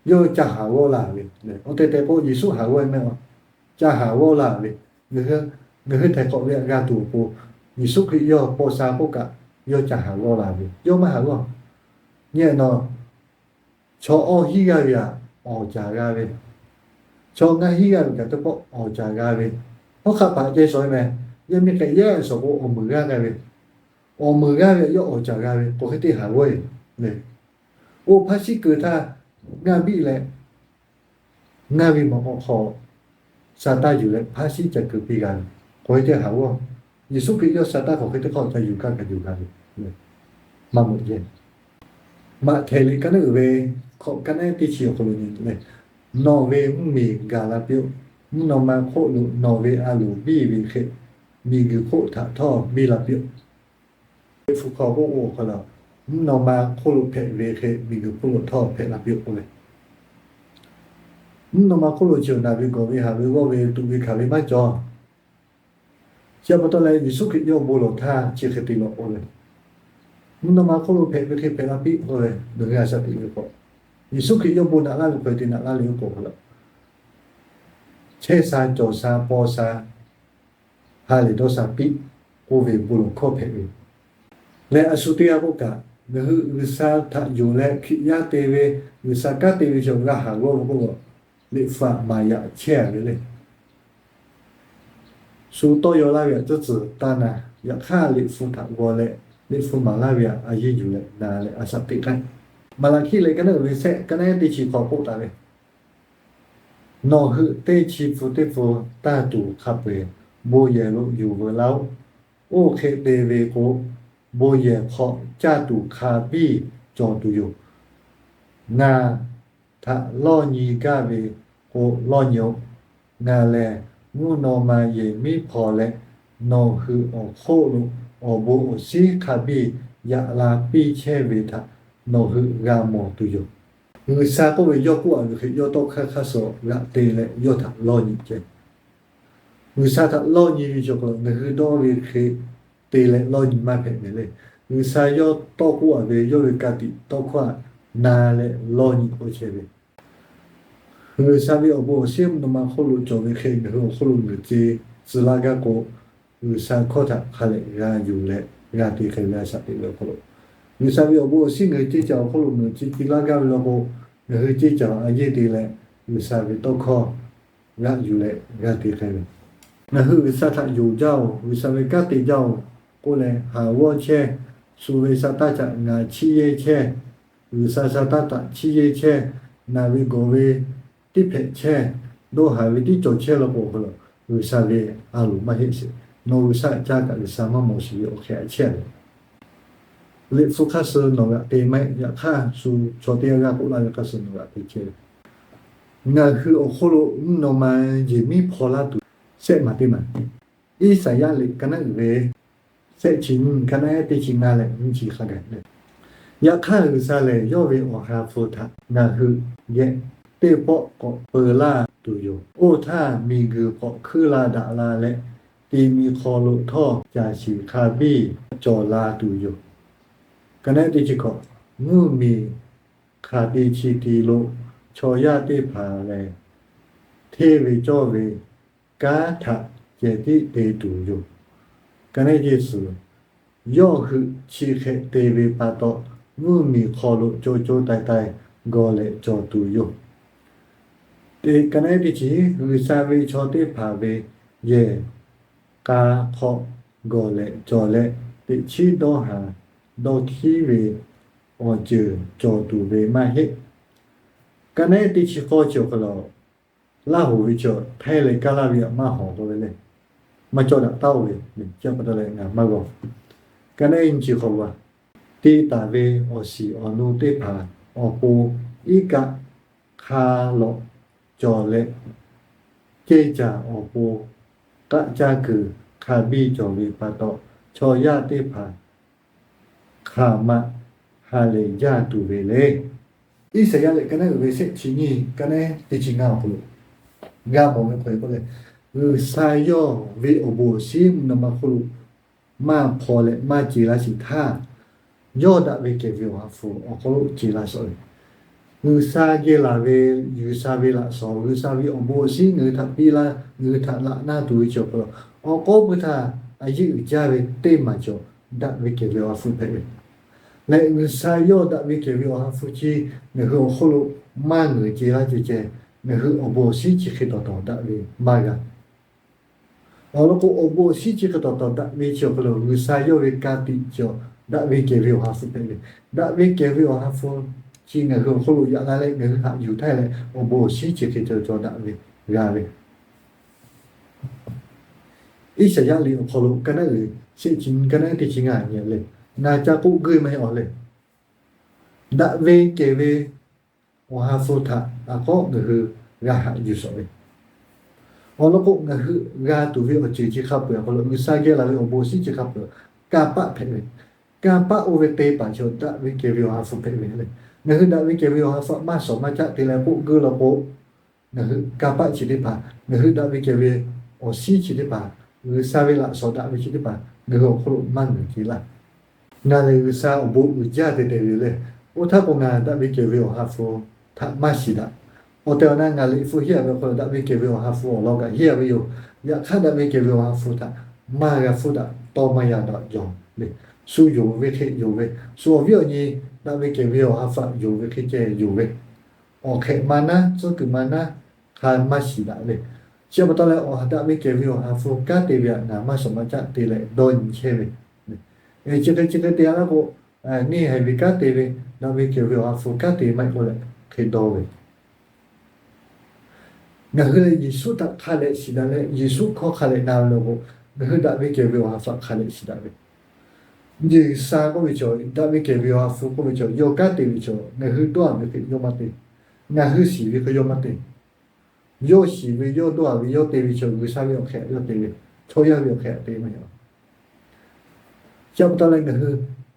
yawˇ ca haˍ g'awˇ la ve, awˬ tehˬ tehˬ k'o Yeˍsuˆ haˍ g'awˇ ve mehˆ a, ca haˍ g'awˇ la ve, ngaˬ hui htaiˍ hk'awꞈ ve htaꞈ g'a tuˬ awˬ pon, Yeˍsuˆ Hkriꞈ yawˇ paw sha k'oˆ kaꞈ, yawˇ ca haˍ g'awˇ la ve, yawˇ maˇ haˍ g'awˇ. Nyi nawˬ, chaw awˇ hiˉ g'aˇ ve htaꞈ awˍ caˍ g'a ve, chaw ngaˇ hiˉ g'aˇ ve kaꞈ teˇ pawˆ awˍ caˍ g'a ve, hawˉ hk'aˆ paˍ ceh shawˍ ve meh, yaˇ miˇ k'ai yehˇ shawˍ k'o awˬ meunˍ g'aˇ g'a ve, awˬ meunˍ g'aˇ ve yawˇ awˍ caˍ g'a ve k'o hk'e te haˍ g'awˇ e le. Oˇ hpaˇ shiˉ keu htaˇ ngaˇ biˆ leh ngaˇ ve mawꞈ k'aw hk'aw Saˍtanˍ yuˬ leh hpaˇ shiˉ ca keu piˇ g'a ve, k'o hk'e te haˍ g'awˇ. Yeˍsuˆ Hkriꞈ yawˇ Saˍtanˍ hk'aw hk'e teˇ hk'awꞈ ca yuˬ kaˇ kaꞈ yuˬ g'a ve, maˇ meuꞈ yehˇ. Maꞈhtehˍ liꞈ ka naˉ uiˍ ve hk'awꞈ ka naˉ teˇ chi awˬ hk'aw lo nyi le, Nawˬ ve mvuhˇmiˬ gaˬ la piˇ-oˆ. Mvuhˇ naw ma hk'oˆ lo nawˬ ve a loˍ biˇ ve hk'e, miˬguiˬ hk'oˆ htaꞈ htawˇ biˇ la piˇ-oˆ. Liꞈ hpu hk'aw k'oˆ k'o hk'e lawˬ, mvuhˇ naw ma hk'oˆ lo hpehꞈ ve hk'e miˬguiˬ hk'oˆ lo htawˇ hpehꞈ la piˇ-oˆ k'oˆ ve, mvuhˇ naw ma hk'oˆ lo chi awˬ naˬ ve gawˬ ve haˍ ve g'awˇ ve tuꞈ ve hkanˍ ve maˇ cawˬ. Chi pa taw leh Yeˍsuˆ Hkriꞈ yawˇ bon lawˬ htaˇ chi hk'e te lawˬ k'oˆ ve, mvuhˇ naw ma hk'oˆ lo hpehꞈ ve hk'e hpehꞈ la piˇ k'oˆ ve, nawˬ hui a shaꞈ teꞈ ve k'o, Yeˍsuˆ Hkriꞈ yawˇ bon naꞈ laˇ ve hk'e te naꞈ laˇ le k'oˆ k'o, chehˇ sha cawˬ sha paw sha ha lehˬ dawˇ sha piˇ k'oˆ ve bon lawˬ hkawˇ hpehꞈ ve. Leh a shu teˇ g'aˇ k'oˆ kaꞈ, ngaˬ hui G'uiˬsha htaꞈ yonˍ leh Hkriꞈ yaˇ te ve, G'uiˬsha kanˉ te ve chi awˬ g'aˇ haˍ g'awˇ ve k'oˆ k'o, Liꞈ hpu htaꞈ maˍ yaꞈ chehˇ a ve le. Shu tawˇ yaw laˇ ve htaꞈ tcuhˉ tcuhˬ taˇ na. Yaꞈ hk'aˇ Liꞈ hpu htaꞈ g'aw leh, Liꞈ hpu maˍ laˇ ve htaꞈ a yeˇ yuˬ leh na leh a shaꞈ teꞈ k'ai. Maˍlaˍhkiˆ leh ka naˉ uiˍ ve shehˆ ka naˉ teˇ chi hk'aw k'oˆ taˍ ve, Nawˬ hui teˇ chi pun teˇ pun tanˇ tuˬ hk'a peu-eˬ bon yehˬ lo yuˬ veu laˇ-oˆ. Oˇ hk'e te ve k'o, bon yehˬ hk'aw caˇ tuˬ hk'a biˇ cawˬ tuˬ yoˬ. Ngaˬ htaꞈ lawˇ nyi gaˇ ve k'o lawˇ nyi-oˆ. Ngaˬ lehˬ mvuhˇ naw ma yehˬ miˉ hpaw leh, nawˬ hui awˬ hk'oˆ lo awˬ bon awˬ shinˉ hk'a biˇ yaꞈ la piˇ chehˇ ve htaꞈ nawˬ hui g'a mawˬ tuˬ yoˬ. G'uiˬsha k'oˆ ve yawˇ k'oˆ a ve hk'e yawˇ tawˇ hk'aˇ hk'aˇ suh g'aꞈ te leh yawˇ htaꞈ lawˇ nyi ceh. G'uiˬsha htaꞈ lawˇ nyi ve cawˬ k'o, ngaˬ hui dawˇ ve hk'e te leh lawˇ nyi maˇ hpehꞈ mehˍ le. G'uiˬsha yawˇ tawˇ k'oˆ a ve yawˇ ve ka tiꞈ tawˇ hkawˇ htaꞈ na leh lawˇ nyi k'oˆ chehˇ ve, G'uiˬsha ve awˬ bon awˬ shinˉ mvuhˇ naw ma hk'oˆ lo cawˬ ve hk'e ngaˬ hui awˬ hk'oˆ lo ngeuˍ ce tcuh laˇ gaˇ k'o, G'uiˬsha hkawˇ htaꞈ hk'a lehˬ g'a yuˬ leh g'a te hk'e ve a shaꞈ teꞈ ve awˬ hk'aw lo, G'uiˬsha ve awˬ bon awˬ shinˉ ngaˬ hui ceˇ caˬ awˬ hk'oˆ lo ngeuˍ ce tcuh laˇ gaˇ ve law k'o, ngaˬ hui ceˇ caˬ a yeˇ te leh G'uiˬsha ve tawˇ hkawˇ g'a yuˬ leh g'a te hk'e ve Ngaˬ hui G'uiˬsha htaꞈ yonˍ jaˇ-oˬ, G'uiˬsha ve kanˉ te jaˇ-oˬ k'oˆ leh, haˍ g'awˇ chehˇ, shu ve sa taˇ htaꞈ ngaˬ chiˇ yehˇ chehˇ, G'uiˬsha sa taˇ htaꞈ chiˇ yehˇ chehˇ, naˬ ve gawˬ ve teˇ hpehꞈ chehˇ, dawˇ haˍ ve tiˉ cawˬ chehˇ law k'o, G'uiˬsha ve a loˍ maˇ heˆ sheˍ. Nawˬ G'uiˬsha caˇ kaꞈ G'uiˬsha maˇ mawˬ sheˍ ve awˬ hk'e a chehˇ a ve. Liꞈ hpu hk'aˇ suh nawˬ g'aꞈ te maˇ heˆ. Yaꞈ hk'aˇ shu chaw teˇ g'aˇ g'aˇ k'oˆ laˇ ve hk'aˇ suh nawˬ g'aꞈ te chehˇ ve. Ngaˬ hui awˬ hk'oˆ lo mvuhˇ naw ma yehˬ miˉ hpaw laˇ tuˬ shehˆ maˬ teˇ maˬ. Iˉsaˍyaˆ liꞈ ka naˉ uiˍ ve shehˆ chi nyiˇ, ka naˉ ehˉ teˇ chi ngaˇ leh nyiˇ chi hk'a gaˬ le. Yaꞈ hk'aˇ, G'uiˬsha lehˬ yawˇ ve awˬ ha hpu htaꞈ ngaˬ hui geh teˇ pawˆ k'awꞈ peu laˇ tuˬ yoˬ. Oˇ htaˇ, miˬguiˬ k'awꞈ hkuiˇ la daꞈ la leh, ti mi hk'aw lo htawˇ caˬ shiˍ hk'a biˇ cawˬ la tuˬ yoˬ. Ka naˉ ehˉ teˇ chi hkawꞈ, mvuhˇmiˬ hk'aˬ te chi ti lo chaw yaˇ teˇ hpaˍ lehˬ, hteˇ ve cawˇ ve kanˉ htaꞈ ceh tiˉ te tuˬ yoˬ. Ka naˉ ehˉ teˇ chi suhˍ, yawˇ hui chi hk'e te ve pa taw, mvuhˇmiˬ hk'aw lo co co taiˍ taiˍ gawˬ lehꞈ cawˬ tuˬ yoˬ. Teˇ ka naˉ ehˉ teˇ chi, G'uiˬsha ve chaw teˇ hpaˍ ve yehˬ k'a hk'aw gawˬ lehꞈ cawˬ leh, teꞈ chiˉ dawˇ haˍ dawˇ hkiˉ ve awˬ ceuˬ cawˬ tuˬ ve maˇ heˆ. Ka naˉ ehˉ teˇ chi k'awˇ chi awˬ hk'aw lo, Laˇ hoˍ ve chaw htaiˇ leh kaˇ laˇ ve aꞈ maˇ hawˍ k'oˆ ve le. Maˇ cawˇ daꞈ taˉ-oˬ ve, chi pa taw leh ngaˬ maˇ g'aw. Ka naˉ ehˉ nyi chi hk'aw lo, te taˍ ve awˬ shiˍ awˬ nu teˇ hpaˍ awˬ pon iˉ kaˆ hk'a lawꞈ cawˬ leh, ceˇ caˬ awˬ pon k'aˆ caˇ kuiˬ hk'a biˇ cawˬ ve pa taw, chaw yaˇ teˇ hpaˍ hk'aˬ ma ha lehˬ jaˇ tuˬ ve le. Iˉsaˍyaˆ lehˬ ka naˉ uiˍ ve shehˆ chi nyiˇ, ka naˉ ehˉ teˇ chi ngaˇ awˬ hk'aw lo g'a mawˬ ve hk'e k'oˆ leh, G'uiˬsha yawˇ ve awˬ bon awˬ shinˉ mvuhˇ naw ma hk'oˆ lo maˇ hpaw leh maˇ ce laˇ sheˍ htaˇ, yawˇ daꞈ ve kehˬ ve awˬ ha hpu awˬ hk'aw lo ce laˇ shawˍ ve. G'uiˬsha geh laˬ ve, G'uiˬsha ve laꞈ shawnˍ, G'uiˬsha ve awˬ bon awˬ shinˉ ngaˬ hui htaꞈ piˇ laˇ, ngaˬ hui htaꞈ laꞈ naˇ tuˬ ve chi awˬ hk'aw lo, awˬ k'aw pui htaꞈ a yeˇ uiˍ jaˇ ve teˇ maˬ cawˬ daꞈ ve kehˬ ve awˬ ha hpu hpehꞈ ve lehˬ, G'uiˬsha yawˇ daꞈ ve kehˬ ve awˬ ha hpu chi ngaˬ hui awˬ hk'oˆ lo maˇ ngeuˍ ce laˇ ceh ceh, ngaˬ hui awˬ bon awˬ shinˉ chi hk'e tawˍ tawˍ daꞈ ve maˇ g'a. Awˬ lawn k'o, awˬ bon awˬ shinˉ chi hk'e tawˍ tawˍ daꞈ ve chi awˬ hk'aw lo G'uiˬsha yawˇ ve ka tiꞈ cawˬ daꞈ ve kehˬ ve awˬ ha hpu hpehꞈ ve. Daꞈ ve kehˬ ve awˬ ha hpu chi ngaˬ hui awˬ hk'oˆ lo yaꞈ la leh ngaˬ hui haꞈ yuˬ htaˇ leh awˬ bon awˬ shinˉ chi hk'e cawˬ cawˬ daꞈ ve g'a ve. Iˉsaˍyaˆ liꞈ awˬ hk'aw lo ka naˉ uiˍ shehˆ chi nyiˇ, ka naˉ ehˉ teˇ chi ngaˇ nyi leh, ngaˬ ca k'oˆ guˇ maˇ heˆ awˬ leh, daꞈ ve kehˬ ve awˬ ha hpu htaꞈ aꞈ k'awˆ ngaˬ hui g'a haꞈ yuˬ shawˍ ve. Awˬ lawn k'o, ngaˬ hui g'a tuˬ ve awˬ ceuˬ chi hk'a peuˬ awˬ hk'aw lo G'uiˬsha geh laˬ ve awˬ bon awˬ shinˉ chi hk'a peuˬ, kanˇ paˆ hpehꞈ ve. Kanˇ paˆ oˇ ve te paˍ chaw daꞈ ve kehˬ ve awˬ ha hpu hpehꞈ ve le. Ngaˬ hui daꞈ ve kehˬ ve awˬ ha hpu maˇ shawˍ maˇ caˆ te leh k'oˆ guˇ law k'o, ngaˬ hui kanˇ paˆ chi teˇ hpaˍ, ngaˬ hui daꞈ ve kehˬ ve awˬ shinˉ chi teˇ hpaˍ, G'uiˬsha ve laꞈ shawnˍ daꞈ ve chi teˇ hpaˍ ngaˬ hui awˬ hk'oˆ lo maˇ ngeuˍ ce laˇ. Ngaˬ lehˬ G'uiˬsha awˬ bon uiˍ jaˇ te te ve le. Oˇ htaˇ k'o, ngaˬ daꞈ ve kehˬ ve awˬ ha hpu htaꞈ maˇ shiˍ daꞈ. Awˬ tehˬ awˬ na ngaˬ liꞈ hpu hiˉ a ve awˬ hk'aw lo daꞈ ve kehˬ ve awˬ ha hpu awˬ lawn kaꞈ hiˉ a ve yoˬ. Yaꞈ hk'aˇ, daꞈ ve kehˬ ve awˬ ha hpu htaꞈ maˇ g'a hpfuhˇ daꞈ tawˇ maˇ yaꞈ daꞈ jaw le. Shu yonˍ ve hk'e yonˍ ve, shu awˬ viˉ awˬ nyi daꞈ ve kehˬ ve awˬ ha hpu htaꞈ yonˍ ve hk'e ceh yonˍ ve, awˬ hk'ehꞈ maˇ naˉ, tcuhˉ kuiˬ maˇ naˉ, hk'a maˇ shiˍ daꞈ ve. Chi pa taw leh, awˬ daꞈ ve kehˬ ve awˬ ha hpu kanˉ te ve htaꞈ ngaˬ maˇ shawˍ maˇ caˆ te leh dawˇ nyi chehˇ ve. Chi hk'e chi hk'e te a laˇ k'o, neˇ haiˬ ve kanˉ te ve, daꞈ ve kehˬ ve awˬ ha hpu kanˉ te maˇ heˆ k'oˆ leh hk'e dawˇ ve. Ngaˬ hui lehˬ Yeˍsuˆ htaꞈ hk'a leh shiˍ daꞈ leh, Yeˍsuˆ hkawˇ hk'a leh na ve law k'o, ngaˬ hui daꞈ ve kehˬ ve awˬ ha hpu htaꞈ hk'a leh shiˍ daꞈ ve. G'uiˬsha k'oˆ ve chaw, daꞈ ve kehˬ ve awˬ ha hpu k'oˆ ve chaw, yawˇ kanˉ te ve chaw, ngaˬ hui dawˇ haˍ ve hk'e yawˇ maˇ te. Ngaˬ hui shiˍ ve hk'e yawˇ maˇ te. Yawˇ shiˍ ve, yawˇ dawˇ haˍ ve, yawˇ te ve chaw, G'uiˬsha ve awˬ hk'e yawˇ te ve, chaw yaˇ ve awˬ hk'e te maˇ heˆ. Chi pa taw leh ngaˬ hui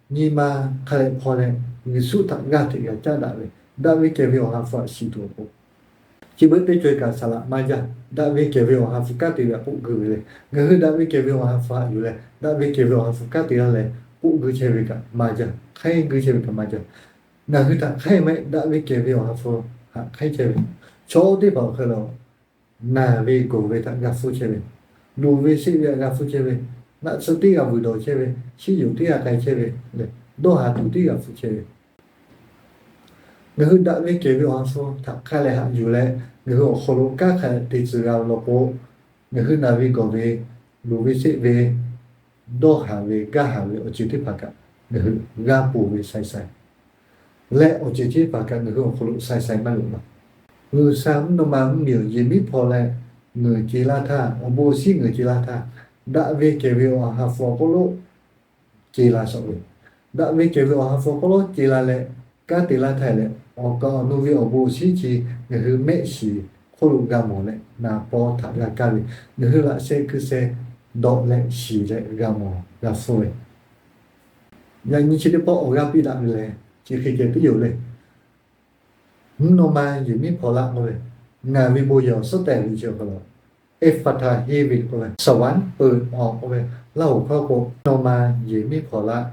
nyi ma hk'a leh hpaw leh, Yeˍsuˆ htaꞈ g'aˇ hteꞈ g'a caˉ daꞈ ve, daꞈ ve kehˬ ve awˬ ha hpu htaꞈ shiˍ tuˬ awˬ pon, chi beuꞈ teˇ co-e kaꞈ saˍ laꞈ maˇ jaˇ. Daꞈ ve kehˬ ve awˬ ha hpu kanˉ te ve htaꞈ k'oˆ guˇ ve le. Ngaˬ hui daꞈ ve kehˬ ve awˬ ha hpu htaꞈ yuˬ leh, daꞈ ve kehˬ ve awˬ ha hpu kanˉ te laˇ leh k'oˆ guˇ chehˇ ve kaꞈ maˇ jaˇ. Hk'aiˉ guˇ chehˇ ve kaꞈ maˇ jaˇ. Ngaˬ hui htaꞈ hk'aiˉ maˇ heˆ, daꞈ ve kehˬ ve awˬ ha hpu htaꞈ hk'aiˉ chehˇ ve, chaw oˇ teˇ hpaˍ awˬ hk'e le, naˬ ve gawˬ ve htaꞈ g'a hpfuhˇ chehˇ ve, luˬ ve sheˆ ve htaꞈ g'a hpfuhˇ chehˇ ve, naˆ tsuhˇ teˇ g'a vuiˬ dawˬ chehˇ ve, shiˉ yuˬ teˇ g'a k'ai chehˇ ve, dawˇ haˍ tuˬ teˇ g'a hpfuhˇ chehˇ ve, ngaˬ hui daꞈ ve kehˬ ve awˬ ha hpu htaꞈ hk'a leh haꞈ yuˬ leh, ngaˬ hui awˬ hk'aw lo kanˉ hk'a leh te tcuh g'a ve law k'o, Ngaˬ hui naˬ ve gawˬ ve, luˬ ve sheˆ ve, dawˇ haˍ ve, gaˇ haˍ ve awˬ ceuˬ teˇ hpaˍ kaꞈ ngaˬ hui g'a ponˬ ve sai sai leh, awˬ ceuˬ chi teˇ hpaˍ kaꞈ ngaˬ hui awˬ hk'aw lo sai sai maˇ loꞈ la. G'uiˬsha mvuhˇ naw ma mvuhˇmiˬ awˬ yehˬ miˉ hpaw leh ngeuˍ ce laˇ htaˇ, awˬ bon awˬ shinˉ ngeuˍ ce laˇ htaˇ, daꞈ ve kehˬ ve awˬ ha hpu awˬ hk'aw lo ce la shawˍ ve, daꞈ ve kehˬ ve awˬ ha hpu awˬ hk'aw lo ce la leh, kanˉ te laˇ htaˇ leh, awˬ kaˍ awˬ nu ve awˬ bon awˬ shinˉ chi ngaˬ hui mehˆ shiˍ hk'oˆ lo g'a mawˬ leh, naˍ paw htaꞈ g'a kaˇ ve, ngaˬ hui laꞈ sheh hkui sheh dawꞈ leh shiˍ leh g'a mawˬ g'a hpfuhˇ ve, yaꞈ nyi chi teˇ pawˆ awˬ g'aˇ piˇ daꞈ ve lehˬ, chi hk'e ceh tiˉ yoˬ le. Mvuhˇ naw ma yehˬ miˉ hpaw laˇ k'oˆ ve, ngaˬ ve bon yehˬ awˬ suhˉ tehˬ ve chi awˬ hk'aw lo, Eˍhpaˍhtaˍ henˇ ve k'oˆ ve, สวรรค์เปิดออก k'oˆ ve, Laˇ hoˍ hkawˇ k'o, mvuhˇ naw ma yehˬ miˉ hpaw laˇ.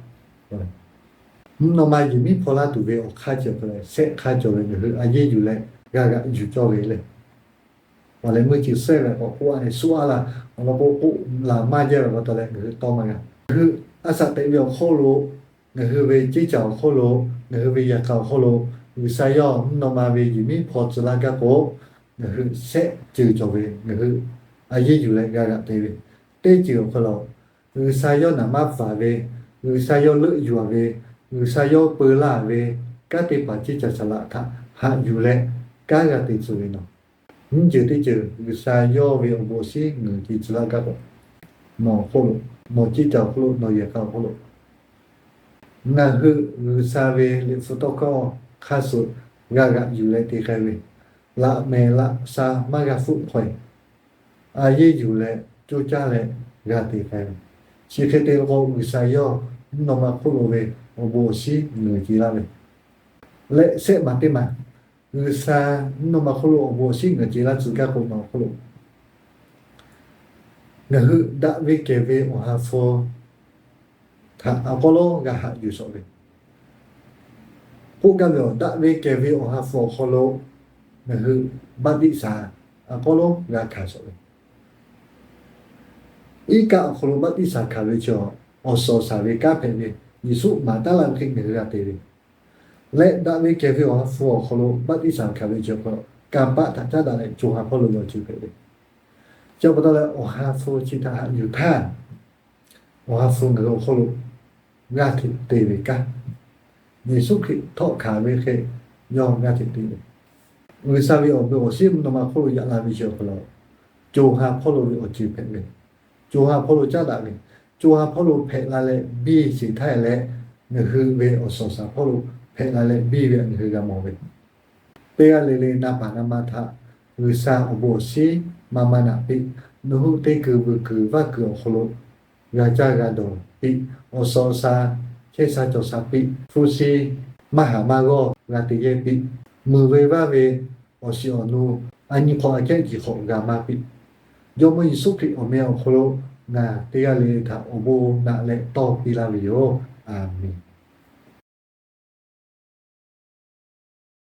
Mvuhˇ naw ma yehˬ miˉ hpaw laˇ tuˬ ve awˬ hk'aˇ ceuˬ hk'e leh, shehˆ hk'aˇ cawˬ ve ngaˬ hui a yeˇ yuˬ leh g'a g'aꞈ yuˬ cawˇ ve le. Awˬ lehˬ meuˇ ceuˬ sehˉ ve k'awꞈ k'oˆ a leh suhˉ a laˇ, awˬ lawn k'o k'oˆ laˬ maˇ jaˇ ve pa taw leh ngaˬ hui tawˇ maˇ g'a. Ngaˬ hui a shaꞈ teꞈ ve awˬ hk'oˆ lo, ngaˬ hui ve ceˇ caˬ awˬ hk'oˆ lo, ngaˬ hui ve yehˬ k'a awˬ hk'oˆ lo, G'uiˬsha yawˇ mvuhˇ naw ma ve yehˬ miˉ hpaw tcuh laˇ gaˇ k'o, ngaˬ hui shehˆ ceuˬ cawˬ ve ngaˬ hui a yeˇ yuˬ leh g'a g'aꞈ te ve, teˇ ceuˬ awˬ hk'aw lo, G'uiˬsha yawˇ naˍ maˇ faˍ ve, G'uiˬsha yawˇ leuˆ yuˬ a ve, G'uiˬsha yawˇ peu laˇ ve, kanˉ te paˍ ceˇ caˬ saˍ laꞈ htaꞈ haꞈ yuˬ leh kanˉ g'a te tcuh ve nawˬ. Nyiˇ ceuˬ teˇ ceuˬ, G'uiˬsha yawˇ ve awˬ bon awˬ shinˉ ngeuˍ ce tcuh laˇ gaˇ k'o, nawˬ hk'oˆ lo, nawˬ ceˇ caˬ awˬ hk'oˆ lo, nawˬ yehˬ k'a awˬ hk'oˆ lo, ngaˬ hui G'uiˬsha ve liꞈ hpu tawˇ hkawˇ hk'aˇ suh g'a g'aꞈ yuˬ leh te k'ai ve, laꞈ mehˍ laꞈ sha maˇ g'a hpfuhˆ hk'aw e, a yeˇ yuˬ leh coˇ caˇ leh g'a te k'ai ve, chi hk'e te k'o, G'uiˬsha yawˇ mvuhˇ naw ma hk'oˆ lo ve awˬ bon awˬ shinˉ ngeuˍ ce laˇ ve, leh shehˆ maˬ teˇ maˬ, G'uiˬsha mvuhˇ naw ma hk'oˆ lo awˬ bon awˬ shinˉ ngeuˍ ce laˇ tcuh gaˇ k'o, nawˬ hk'oˆ lo ngaˬ hui daꞈ ve kehˬ ve awˬ ha hpu htaꞈ awˬ hk'aw lo g'a haꞈ yuˬ shawˍ ve, k'oˆ gaˇ ve awˬ daꞈ ve kehˬ ve awˬ ha hpu awˬ hk'aw lo ngaˬ hui baˆtiˆsaˬ awˬ hk'aw lo g'a hkanˍ shawˍ ve, iˉ kaˆ awˬ hk'aw lo baˆtiˆsaˬ hkanˍ ve chi awˬ suhˍ awˬ shaˍ ve kanˉ hpehꞈ ve, Yeˍsuˆ maˍ taˉ laˇ ve hk'e ngaˬ hui g'a te ve, leh daꞈ ve kehˬ ve awˬ ha hpu awˬ hk'aw lo baˆtiˆsaˬ hkanˍ ve chi awˬ hk'aw lo, kanˍ paˆ htaꞈ caˉ daꞈ leh co ha hpawˇ lo ve awˬ ceuˬ hpehꞈ ve, chi pa taw leh awˬ ha hpu chi htaꞈ haꞈ yuˬ htaˇ, awˬ ha hpu ngaˬ hui awˬ hk'aw lo g'aˇ hteꞈ te ve kanˉ, Yeˍsuˆ Hkriꞈ htawˆ hkanˍ ve hk'e yawˇ g'aˇ hteꞈ te ve, G'uiˬsha ve awˬ bon awˬ shinˉ mvuhˇ naw ma hk'oˆ lo yaꞈ la ve chi awˬ hk'aw lo, co ha hpawˇ lo ve awˬ ceuˬ hpehꞈ ve, co ha hpawˇ lo caˉ daꞈ ve, co ha hpawˇ lo hpehꞈ la leh biˇ sheˍ htaˇ leh, ngaˬ hui ve awˬ suhˍ awˬ shaˍ hpawˇ lo hpehꞈ la leh biˇ ve ngaˬ hui g'a mawˬ ve, teˇ g'aˇ le le na paˍ na ma htaꞈ G'uiˬsha awˬ bon awˬ shinˉ maˇ maˇ naꞈ piˇ, nawˬ hui teˇ kuiˬ vuiˬ kuiˬ vaˇ kuiˬ awˬ hk'aw lo g'a caˇ g'a dawˬ piˇ, awˬ suhˍ awˬ shaˍ chehˇ sha cawˬ sha piˇ, hpu shi maˇ haˍ maˇ g'awˇ g'a te yehˇ piˇ, muiˬ ve vaˇ ve awˬ shiˍ awˬ nu a nyi hk'awꞈ a kehˉ jiˬ hk'awꞈ g'a maˇ piˇ. Jawˇmawˇ Yeˍsuˆ Hkriꞈ awˬ meh awˬ hk'aw lo ngaˬ teˇ g'aˇ le le htaꞈ awˬ bon naꞈ leh tawˇ piˇ laˇ ve yoˬ. A menˬ.